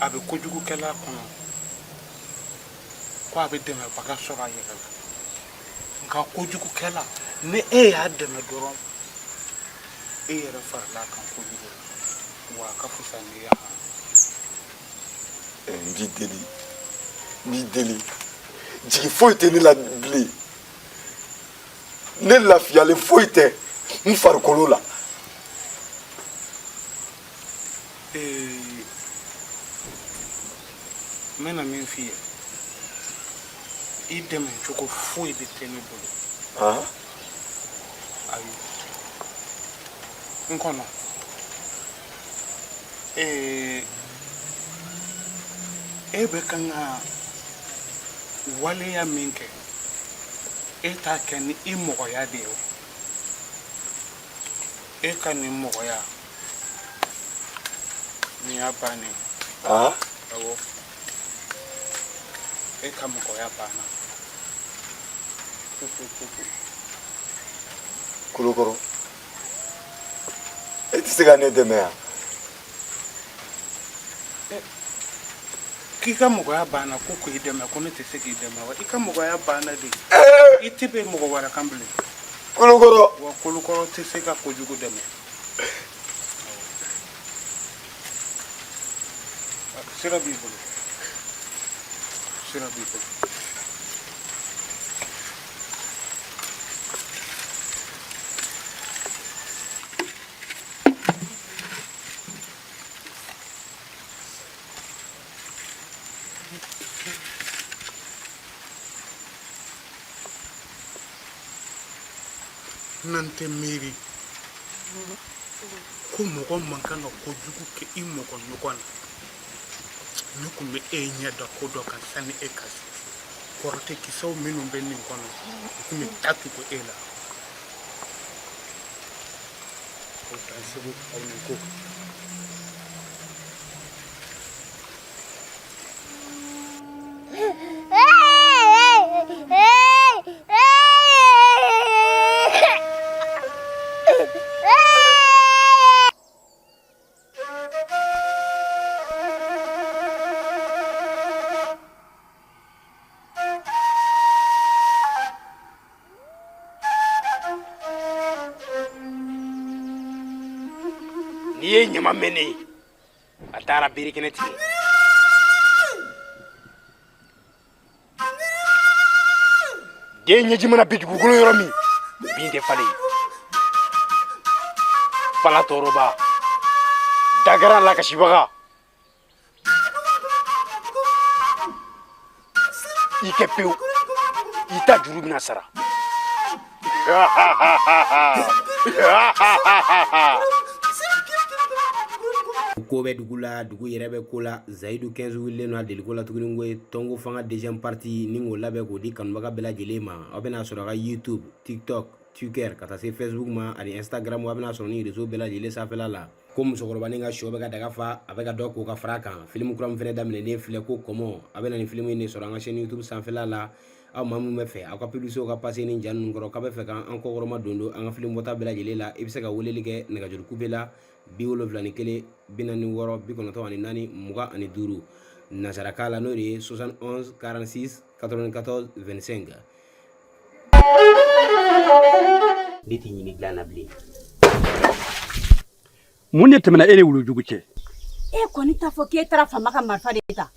a bɛ kojugukɛla kɔnɔ ko a bɛ dɛmɛbaga sɔrɔ a yɛrɛ la, nka kojugukɛla, ni e y'a dɛmɛ dɔrɔn, e yɛrɛ farala a kan kojugu la, wa a ka fisa n'i ye. N b'i deli, n b'i deli, jigi foyi tɛ ne la bilen. Ne lafiyalen foyi tɛ n farikolo la. Ee, n bɛna min f'i ye, i dɛmɛ cogo foyi de tɛ ne bolo. Ayi, n kɔnɔ, ee, e bɛ kan ka waleya min kɛ, e t'a kɛ ni i mɔgɔya de ye o. E ka nin mɔgɔya nin y'a bannen ye. Awɔ, e ka mɔgɔya banna. Kolokɔrɔ, e tɛ se ka ne dɛmɛ yan? K'i ka mɔgɔya banna ko k'i dɛmɛ, ko ne tɛ se k'i dɛmɛ wa? I ka mɔgɔya banna de, i tɛ bɛ mɔgɔ wɛrɛ kan bilen. Kolokɔrɔ, wa kolokɔrɔ tɛ se ka kojugu dɛmɛ. Sira b'i bolo, sira b'i bolo. N'an tɛ miiri ko mɔgɔ man kan ka kojugu kɛ i mɔgɔ ɲɔgɔn na, ne tun bɛ e ɲɛ da ko dɔ kan sani e ka se. Kɔrɔtɛ kisɛw minnu bɛ nin kɔnɔ, u tun bɛ taa tugu e la. Aw dansogo, aw ni ko. N'i ye ɲama mɛnnen ye, a taara bere kɛnɛ tigɛ. Den ɲɛji mana bin dugukolo yɔrɔ min, bin tɛ falen. Fala tɔɔrɔba, dagaran lakasibaga, i kɛ pewu, i ta juru bɛna sara. Ko bɛ dugu la, dugu yɛrɛ bɛ ko la. Zayidu 15 wulilen don a deliko la tuguni ko ye tɔnko fanga deuxième partie ni k'o labɛn k'o di kanubaga bɛɛ lajɛlen ma. Aw bɛna sɔrɔ a ka YouTube, TikTok, Twitter ka taa se Facebook ma ani Instagram. Aw bɛna sɔrɔ ni réseau bɛɛ lajɛlen sanfɛla la. Ko musokɔrɔbanin ka shɔ bɛ ka daga fa, a bɛ ka dɔ ko ka fara a kan. Filimu kura min fɛnɛ daminɛnen filɛ ko kɔmɔ, a bɛna nin filimu in de sɔrɔ an ka chaîne YouTube sanfɛla la. Aw maa minnu bɛ fɛ aw ka publicité ka passer ni ja ninnu kɔrɔ, k'aw bɛ fɛ k'an kɔkɔrɔma don don an ka filimu bɔta bɛɛ lajɛlen la, i bɛ se ka weleli kɛ nɛgɛjuru kube la 71 46 94 25 nansarakan la, n'o de ye 71 46 94 25. Ne t'i ɲini dilan na bilen. Mun de tɛmɛna e ni wulujugu cɛ? E kɔni t'a fɔ k'e taara faama ka marifa de ta.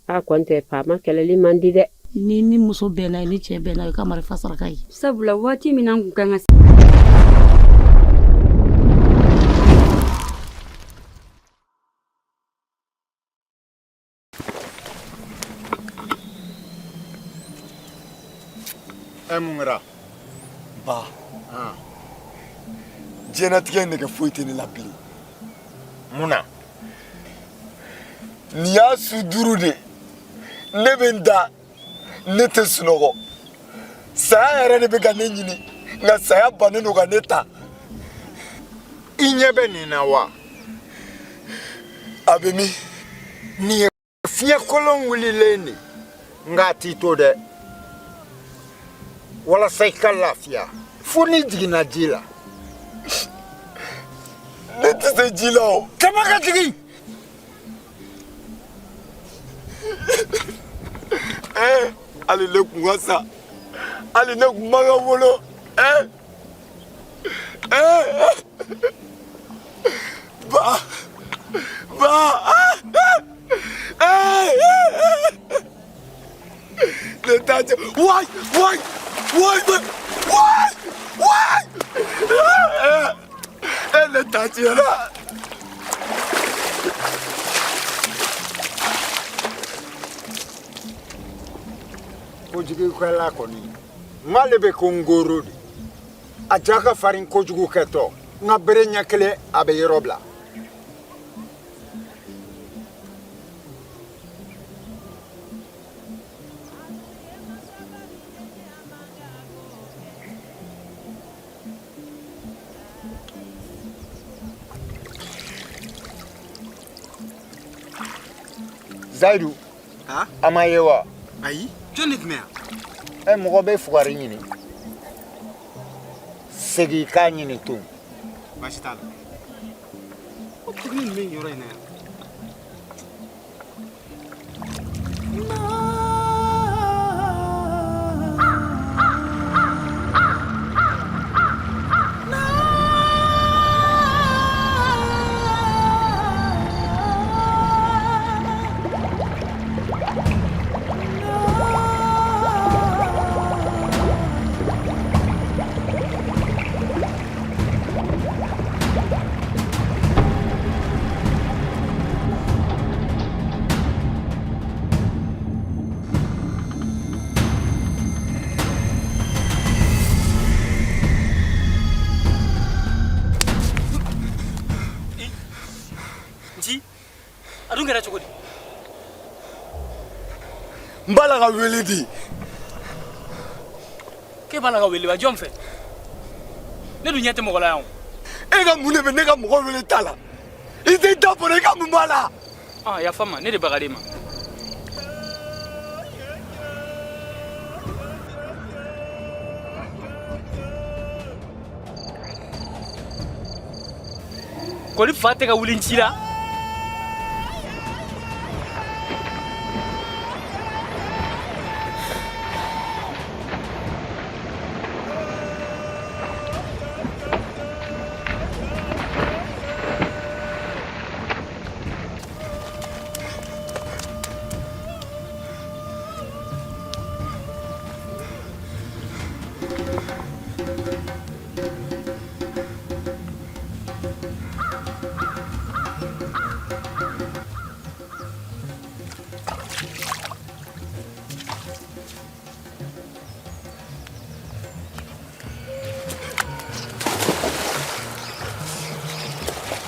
A kɔni tɛ faama kɛlɛli man di dɛ. Ni ni muso bɛnna, ni cɛ bɛnna, i ka marifa saraka ye. Sabula waati min an kun kan ka Ɛ, mun kɛra? Ba, diɲɛnatigɛ nege foyi tɛ ne la bilen. Mun na? Nin y'a su 5 de, ne bɛ n da, ne tɛ sunɔgɔ. Saya yɛrɛ de bɛ ka ne ɲini, nka saya bannen don ka ne ta. I ɲɛ bɛ nin na wa? A bɛ min? Nin ye fiɲɛ kolon wulilen de, nka a t'i to dɛ. Walasa i ka lafiya, fo n'i jiginna ji la. Ne tɛ se ji la o. Tɛmɛ ka jigin. Ɛɛ, hali ne kun ka sa, hali ne kun man ka wolo. Ɛɛ ɛɛ, ba ba, ɛɛ, ne t'a cɛ. Wayi wayi wayi wayi wayi, ɛɛ ɛɛ, ne ta tiɲɛna. Kojugukɛla kɔni, n k'ale bɛ ko ngoro de. A ja ka farin kojugu kɛtɔ, n ka bere ɲɛ kelen, a bɛ yɔrɔ bila. Zayidu, a ma ye wa? Ayi, jɔn de tun bɛ yan? Ɛ, mɔgɔ bɛ fugari ɲini, segin i k'a ɲini tun. Baasi t'a la. Ko tuguni nin bɛ nin yɔrɔ in na yan. dun kɛra cogo di? N b'a la ka wele de. K'e b'a la ka wele wa? Jɔn fɛ? Ne dun ɲɛ tɛ mɔgɔ la yan o. E ka mun de bɛ ne ka mɔgɔ wele ta la? I t'i da bɔrɛ, i ka mun b'a la? Ah, yafa n ma, ne de bagar'i ma. Kɔli fa tɛ ka wuli n ci la.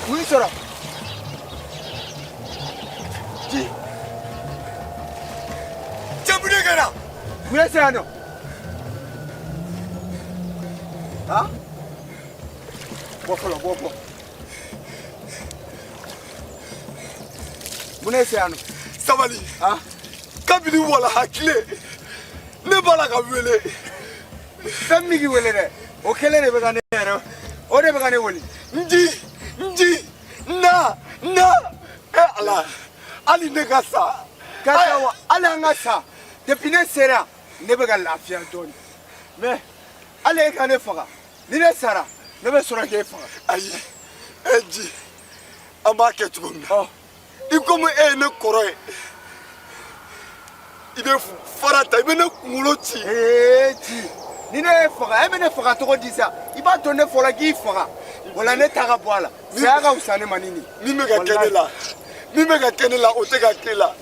Mun sɔrɔ? Ji. Cɛ, mun de kɛra? Mun ye sira nɔ? Han? Bɔ fɔlɔ, bɔ bɔ. Mun de sira nɔ? Sabali. Han? Kabini walaha tile, ne b'a la ka wele. Fɛn min k'i wele dɛ, o kelen de bɛ ka ne yɛrɛ, o de bɛ ka ne wele. N ji, n ji, na, na, e Ala, hali ne ka sa. Ka sa wa, hali an ka sa. Depuis ne sera, ne bɛ ka lafiya dɔɔnin. Mais hali e ka ne faga, ni ne sara, ne bɛ sɔrɔ k'e faga. Ayi, e ji, an b'a kɛ cogo min na. I komi e ye ne kɔrɔ ye, i bɛ fara ta, i bɛ ne kunkolo ci. Ee ci, ni ne ye faga, e bɛ ne faga cogo di sa? I b'a to ne fɔlɔ k'i faga, o la ne ta ka bɔ a la. Saya ka fisa ne ma ni nin. Min bɛ ka kɛ ne la, min bɛ ka kɛ ne la, o tɛ ka k'e la.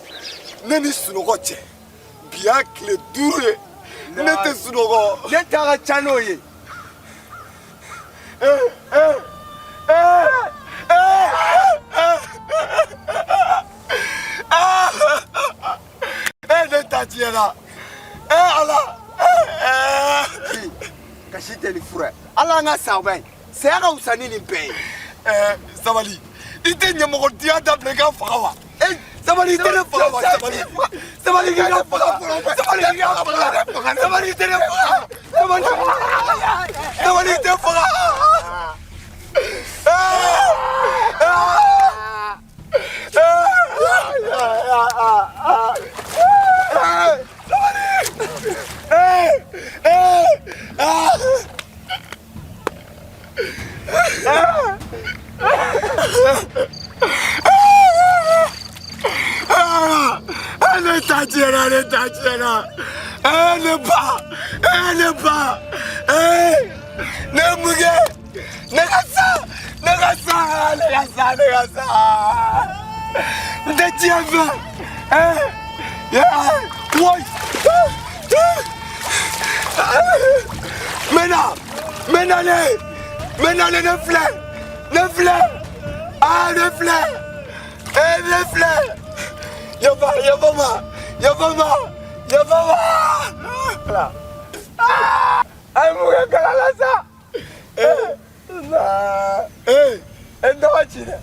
Ne ni sunɔgɔ cɛ, bi y'a tile 5 ye, ne tɛ sunɔgɔ. Ne ta ka ca n'o ye. Ee ee ee ee ee, ne ta tiɲɛna. Ee Ala. Ee kasi tɛ nin fura ye. Ala an ka sa ba ye. Saya ka fisa ni nin bɛɛ ye. Ɛɛ sabali, i tɛ ɲɛmɔgɔdiya dabila i ka faga wa? Sabali, i tɛ ne faga wa? Sabali, sabali, i ka faga fɔlɔ. Sabali, i ka faga. Sabali, i tɛ ne faga. Sabali, sabali, i tɛ faga. Ne ta tiɲɛna, ne ta tiɲɛna. Ne ba, ne ba, ne mun kɛ? Ne ka sa, ne ka sa, ne ka sa, ne ka sa. N tɛ diɲɛ fɛ. Woyi. N bɛ na, n bɛ na ne, n bɛ na ne, ne filɛ, ne filɛ, aa ne filɛ, ne filɛ. Yafa, yafa n ma, yafa n ma, yafa n ma. A ye mun kɛ kala la sa? E n tɔgɔ ci dɛ.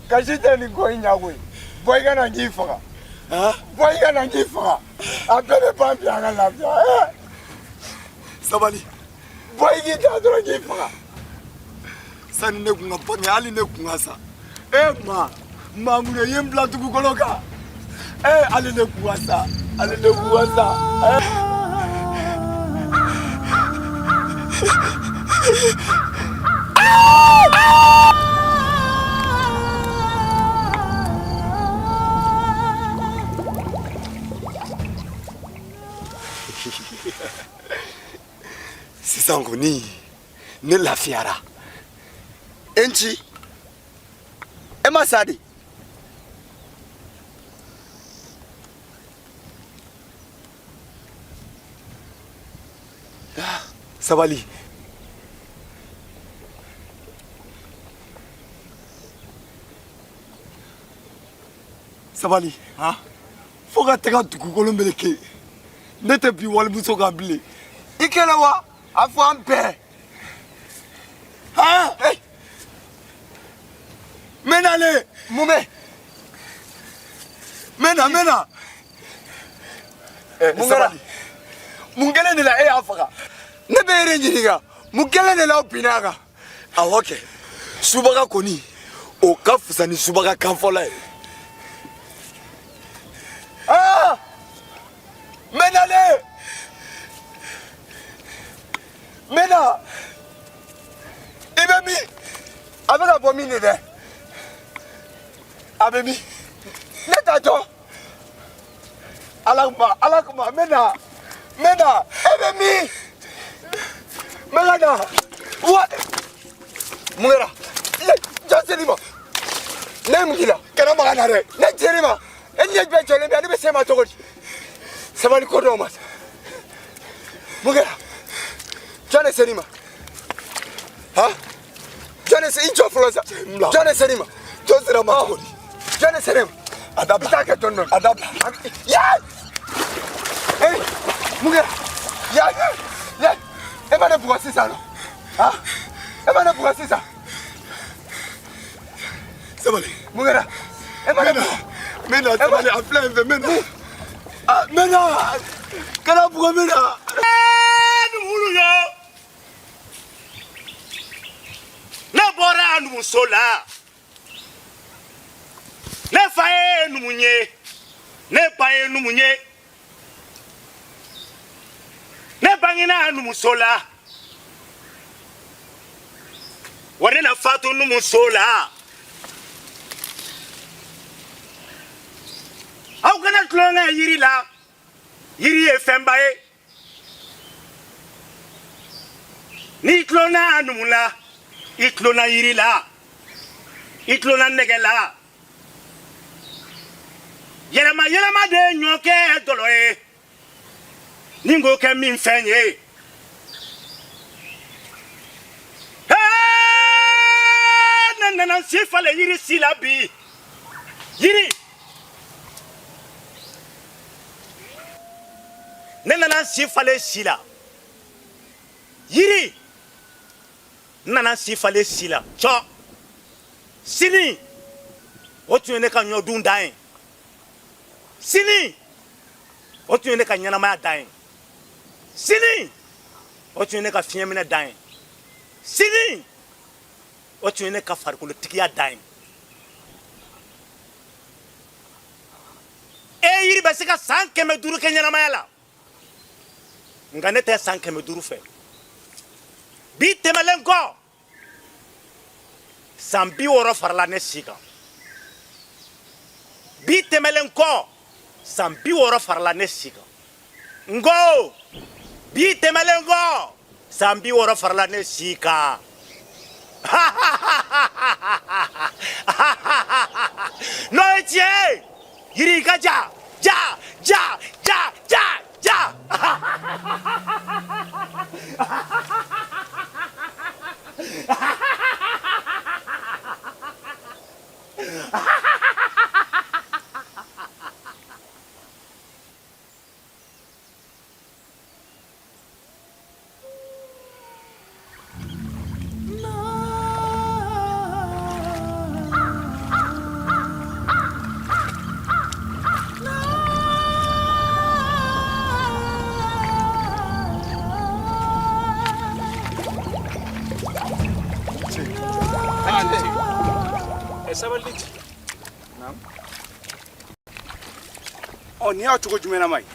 Kasi tɛ nin ko in ɲɛ koyi. Bɔ i ka na n k'i faga. Bɔ i ka na n k'i faga. A bɛɛ bɛ ban bi, an ka lafiya. Sabali. Bɔ i k'i da dɔrɔn k'i faga. Sani ne kun ka bange, hali ne kun ka sa. E maa, maa mun ye n bila dugukolo kan? E hali ne kun ka sa, hali ne kun ka sa. Sisan kɔni ne lafiyara. E n ci, e ma sa de? Sabali. Sabali. Fo ka tɛgɛ dugukolo meleke. Ne tɛ bi walimuso kan bilen. I kɛlɛ wa? A fɔ an bɛɛ. Han? N bɛ nalen. Mun bɛ? N bɛ na, n bɛ na. Mun kɛra? Sabali. Mun kelen de la e y'a faga? Ne bɛ e de ɲininka. Mun kelen de la aw binna a kan? Awɔ kɛ. Subaga kɔni, o ka fisa ni subaga kanfɔla ye. Aa! N bɛ nalen. N bɛ na. I bɛ min? A bɛ ka bɔ min de dɛ? A bɛ min? Ne t'a dɔn. Ala kuma, Ala kuma, n bɛ na. N bɛ na. E bɛ min? N bɛ ka na. Wa! Mun kɛra? Jɔn ser'i ma? Ne ye mun k'i la? Kana maga n na dɛ. Ne ser'i ma. E ɲɛ bɛɛ jɔlen bɛ yan, ne bɛ s'e ma cogo di? Sabali ko dɔw ma sa. Mun kɛra? Jɔn de ser'i ma? Han? Jɔn de se i jɔ fɔlɔ sa. Jɔn de ser'i ma? Jɔn sera ma cogo di? Jɔn de ser'e ma? A dabila. I t'a kɛ dɔɔni dɔɔni. A dabila. Yaa! Ee, mun kɛra? Yaa! Yaa! E ma ne bugɔ sisan nɔ? Han? E ma ne bugɔ sisan? Sabali. Mun kɛra? E ma ne bugɔ? N bɛ na, sabali, a filɛ yen fɛ, n bɛ na. N bɛ na. Kana bugɔ, n bɛ na. Numulu yo. Ne bɔra numuso la. Ne fa ye numu ye. Ne ba ye numu ye. Ne bangena numuso la. Wa ne na fatu numuso la. Aw kana tulonkɛ yiri la. Yiri ye fɛnba ye. N'i tulonna numu la, i tulonna yiri la, i tulonna nɛgɛ la. Yɛlɛma yɛlɛma de ye ɲɔ kɛ dɔlɔ ye. Ni n k'o kɛ min fɛn ye. Ne nana n si falen yiri si la bi. Yiri. Ne nana n si falen si la. Yiri. N nana n si falen si la. Cɔ. Sini. O tun ye ne ka ɲɔdun dan ye. Sini. O tun ye ne ka ɲɛnamaya dan ye. Sini. O tun ye ne ka fiɲɛminɛ dan ye. Sini. O tun ye ne ka farikolotigiya dan ye. E yiri bɛ se ka san 500 kɛ ɲɛnamaya la. Nka ne tɛ san 500 fɛ. Bi tɛmɛlen kɔ, san 60 farala ne si kan. Bi tɛmɛlen kɔ, san 60 farala ne si kan. N ko, bi tɛmɛlen kɔ, san 60 farala ne si kan. N'o ye tiɲɛ ye, yiri ka ja, ja, ja, ja, ja, ja. Sabali ci. Ɔ nin y'a cogo jumɛn na ma ye?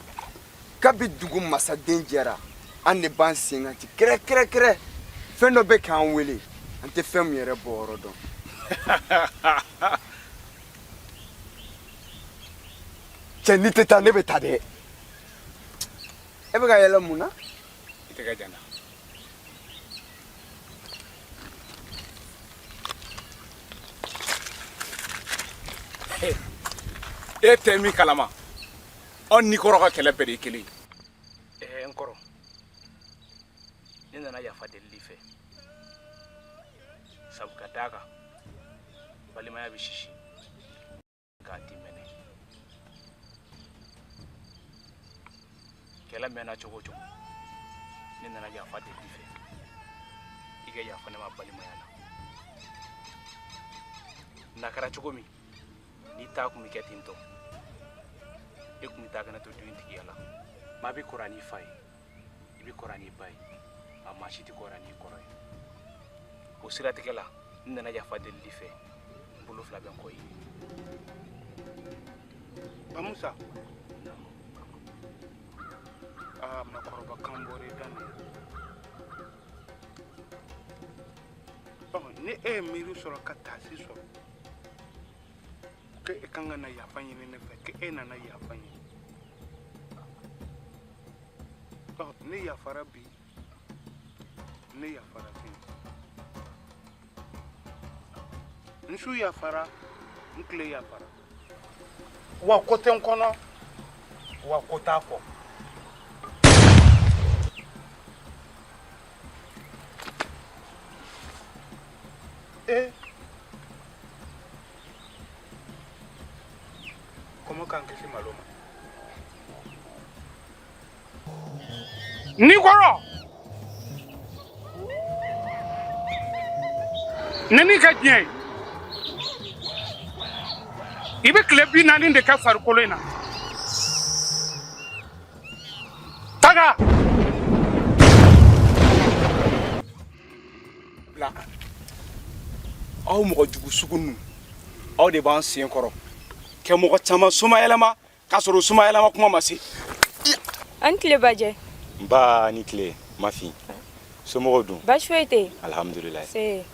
Kabi dugu masaden jɛra, an de b'an sen kan ten kɛrɛ kɛrɛ kɛrɛ. Fɛn dɔ bɛ k'an wele, an tɛ fɛn min yɛrɛ bɔ yɔrɔ dɔn. Cɛ n'i tɛ taa ne bɛ taa dɛ. E bɛ ka yɛlɛ mun na? I tɛgɛ jan na. E tɛ min kalama, anw ni kɔrɔ ka kɛlɛ bɛɛ de ye kelen ye. N kɔrɔ, ne nana yafa delili fɛ, sabu ka d'a kan balimaya bɛ sisi k'a ti mɛnɛ. Kɛlɛ mɛnna cogo o cogo, ne nana yafa deli i fɛ, i ka yafa ne ma balimaya la. N'a kɛra cogo min, n'i ta kun bɛ kɛ ten tɔ, e kun bɛ taa ka ne to du in tigiya la. Maa bɛ kɔrɔ n'i fa ye, i bɛ kɔrɔ n'i ba ye, nka maa si tɛ kɔrɔ n'i kɔrɔ ye. O siratigɛ la, n nana yafa deli i fɛ, n bolo fila bɛ n kɔ ye. Bamusa, aa makɔrɔba kan bɔra i da nin. Ɔ, ni e ye miiri sɔrɔ ka taasi sɔrɔ ko e kan ka na yafa ɲini ne fɛ, ko e nana yafa ɲini, ɔ, ne yafara bi, ne yafara sini, n su yafara, n tile yafara, wa ko tɛ n kɔnɔ, wa ko t'a kɔ. E kɔmɔ k'an kisi malo ma. Ni kɔrɔ ne n'i ka diɲɛ ye, i bɛ tile 40 de kɛ farikolo in na. Taga bila. Aw mɔgɔ jugu sugu ninnu, aw de b'an sen kɔrɔ kɛ mɔgɔ caman somayɛlɛma k'a sɔrɔ somayɛlɛma kuma ma se. A ni tile Bajɛ. Nba, ni tile Mafin. Somɔgɔw dun? Baasi foyi tɛ yen. Alihamudulilayi. Se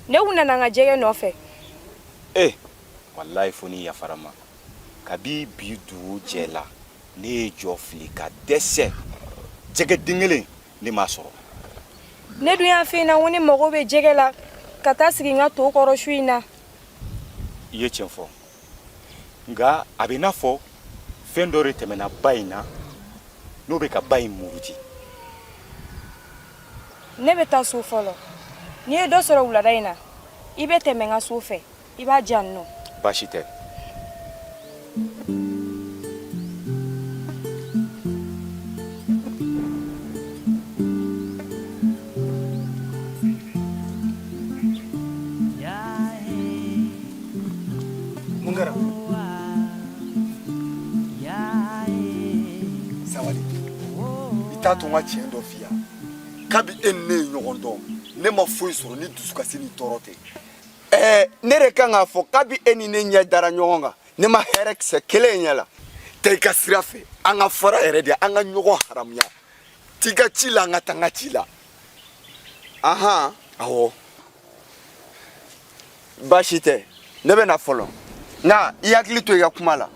ne kun nana n ka jɛgɛ nɔfɛ. E walayi, fo n'i yafara n ma. Kabi bi dugu jɛ la, ne ye jɔ fili ka dɛsɛ, jɛgɛ den kelen ne m'a sɔrɔ. Ne dun y'a f'i ɲɛna ko ne mago bɛ jɛgɛ la ka taa sigi n ka to kɔrɔ su in na. I ye tiɲɛ fɔ, nka a bɛ i n'a fɔ fɛn dɔ de tɛmɛna ba in na n'o bɛ ka ba in muruti. Ne bɛ taa so fɔlɔ. N'i ye dɔ sɔrɔ wulada in na, i bɛ tɛmɛ n ka so fɛ, i b'a di yan nɔ. Baasi tɛ. Mun kɛra? Sabali, i t'a to n ka tiɲɛ dɔ f'i ye. Kabi e ni ne ye ɲɔgɔn dɔn, ne ma foyi sɔrɔ ni dusukasi ni tɔɔrɔ tɛ. Ɛɛ, ne de kan k'a fɔ, kabi e ni ne ɲɛ dara ɲɔgɔn kan, ne ma hɛrɛ kisɛ kelen ɲɛ la. Taa i ka sira fɛ, an ka fara yɛrɛ de, an ka ɲɔgɔn haramuya. T'i ka ci la, an ka taa n ka ci la. Ahan. Awɔ. Baasi tɛ, ne bɛ na fɔlɔ, nka i hakili to i ka kuma la.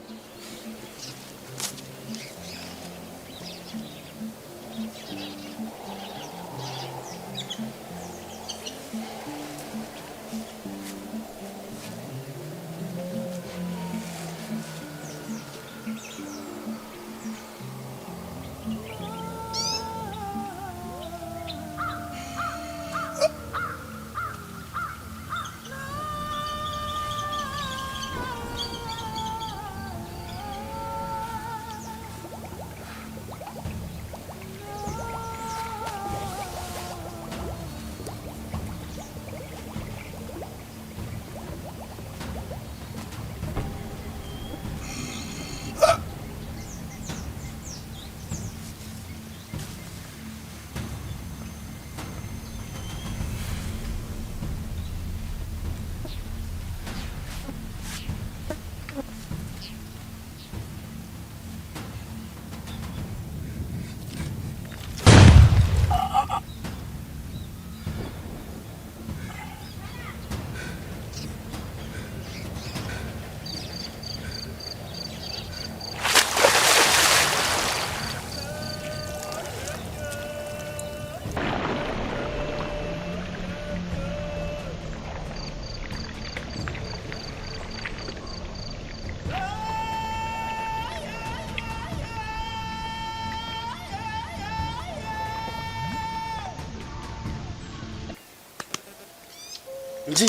Nci,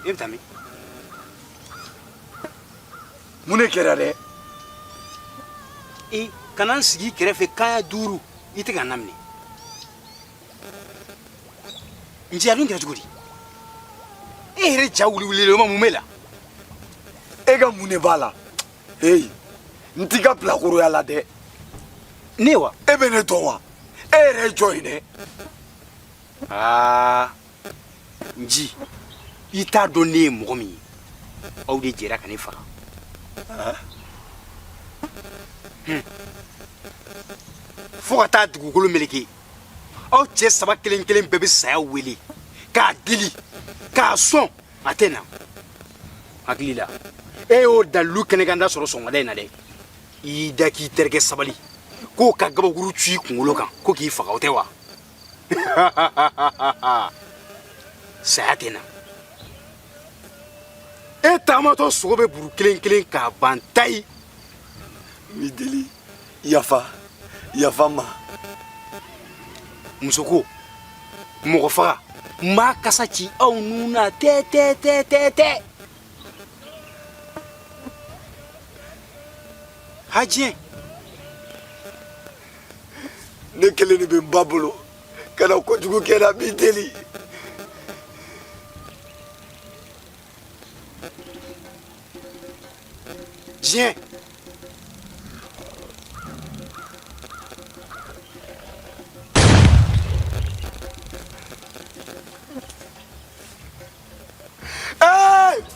e bɛ taa min? Mun de kɛra dɛ? E ka na n sigi i kɛrɛfɛ kanɲɛ 5, i tɛ ka n laminɛ. Nci, a dun kɛra cogo di? E yɛrɛ ja wuliwulilen, o ma mun b'e la? E ka mun de b'a la? Heyi, n t'i ka bilakoroya la dɛ. Ne wa? E bɛ ne dɔn wa? E yɛrɛ ye jɔn ye dɛ? Aa, Nci, i t'a dɔn ne ye mɔgɔ min ye. Aw de jɛra ka ne faga. Fo ka taa dugukolo meleke, aw cɛ saba kelen kelen bɛɛ bɛ saya wele k'a deli k'a sɔn, a tɛ na. Hakili la, e y'o dalilu kɛnɛkanda sɔrɔ sɔgɔmada in na dɛ. I y'i da k'i terikɛ sabali k'o ka gabakuru ci i kunkolo kan ko k'i faga, o tɛ wa? Saya tɛ na. E taamatɔ sogo bɛ buru kelen kelen k'a ban tayi. N b'i deli, yafa, yafa n ma. Muso ko mɔgɔ faga, n b'a kasa ci aw nun na tɛ tɛ tɛ tɛ tɛ. Hajɛ, ne kelen de bɛ n ba bolo, kana kojugu kɛ n na, n b'i deli. Diɲɛ.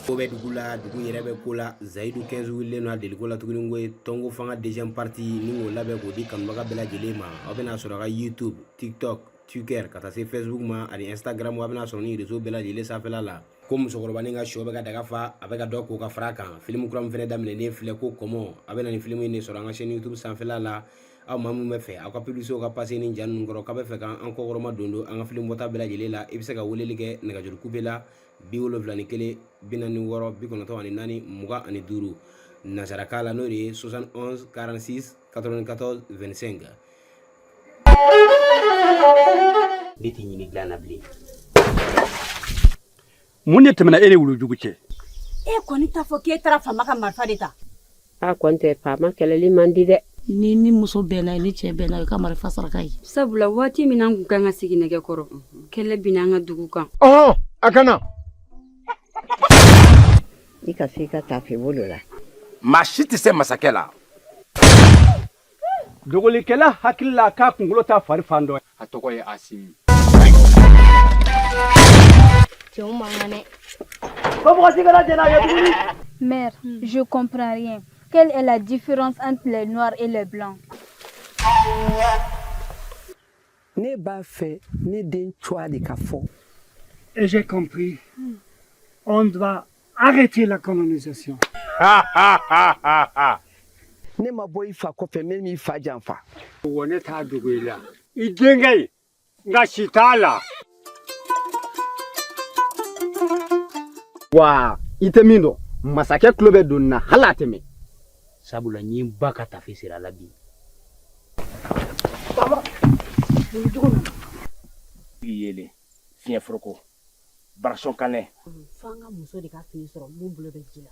Ko bɛ dugu la, dugu yɛrɛ bɛ ko la. Zayidu 15 wulilen don a deliko la tuguni ko ye tɔnko fanga deuxième partie ni k'o labɛn k'o di kanubaga bɛɛ lajɛlen ma. Aw bɛna sɔrɔ a ka YouTube, TikTok, Twitter, ka taa se Facebook ma ani Instagram. Aw bɛna sɔrɔ ni réseau bɛɛ lajɛlen sanfɛla la. Ko musokɔrɔbanin ka shɔ bɛ ka daga fa, a bɛ ka dɔ ko ka fara a kan. Filimu kura min fɛnɛ daminɛnen filɛ ko kɔmɔ, a bɛ na nin filimu in de sɔrɔ an ka chaîne YouTube sanfɛla la. Aw maa minnu bɛ fɛ aw ka publicité ka passer ni ja ninnu kɔrɔ, k'aw bɛ fɛ k'an kɔkɔrɔma don don an ka filimu bɔta bɛɛ lajɛlen la, i bɛ se ka weleli kɛ nɛgɛjuru kube la 71 46 94 25 nansarakan la, n'o de ye 71 46 94 25. Ne tɛ ɲini dilan na bilen. Mun de tɛmɛna e ni wulujugu cɛ? E kɔni t'a fɔ k'e taara faama ka marifa de ta. A kɔni tɛ faama kɛlɛli man di dɛ. Ni ni muso bɛnna ye, ni cɛ bɛnna ye, i ka marifa saraka ye. Sabula waati min an kun kan ka sigi nɛgɛ kɔrɔ, kɛlɛ binna an ka dugu kan. Ɔhɔn, a kana. I ka se i ka taafe bolo la. Maa si tɛ se masakɛ la. Dogolikɛla hakili la k'a kunkolo t'a fari fan dɔ. A tɔgɔ ye Asimi. Cɛw man kan dɛ. Ko mɔgɔ si kana jɛn n'a ye tuguni. Mère, je comprends rien. Quelle est la différence entre les noirs et les blancs? Ne b'a fɛ ne den tɔgɔ de ka fɔ. Et j'ai compris. On doit arrêter la colonisation. Ne ma bɔ i fa kɔfɛ, min m'i fa janfa. Wa ne t'a dogo i la. I denkɛ in, nka si t'a la. Wa i tɛ min dɔn, masakɛ tulo bɛ don nin na hali a tɛ mɛn. Sabula n ye n ba ka tafe siri a la bi. Yeelen fiɲɛ foroko barasɔn kanɛ. Fo an ka muso de ka fini sɔrɔ mun bolo bɛ ji la.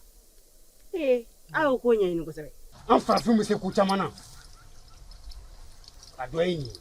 Ee, a y'o ko ɲɛɲini kosɛbɛ. An farafinw bɛ se ko caman na, a dɔ ye nin ye.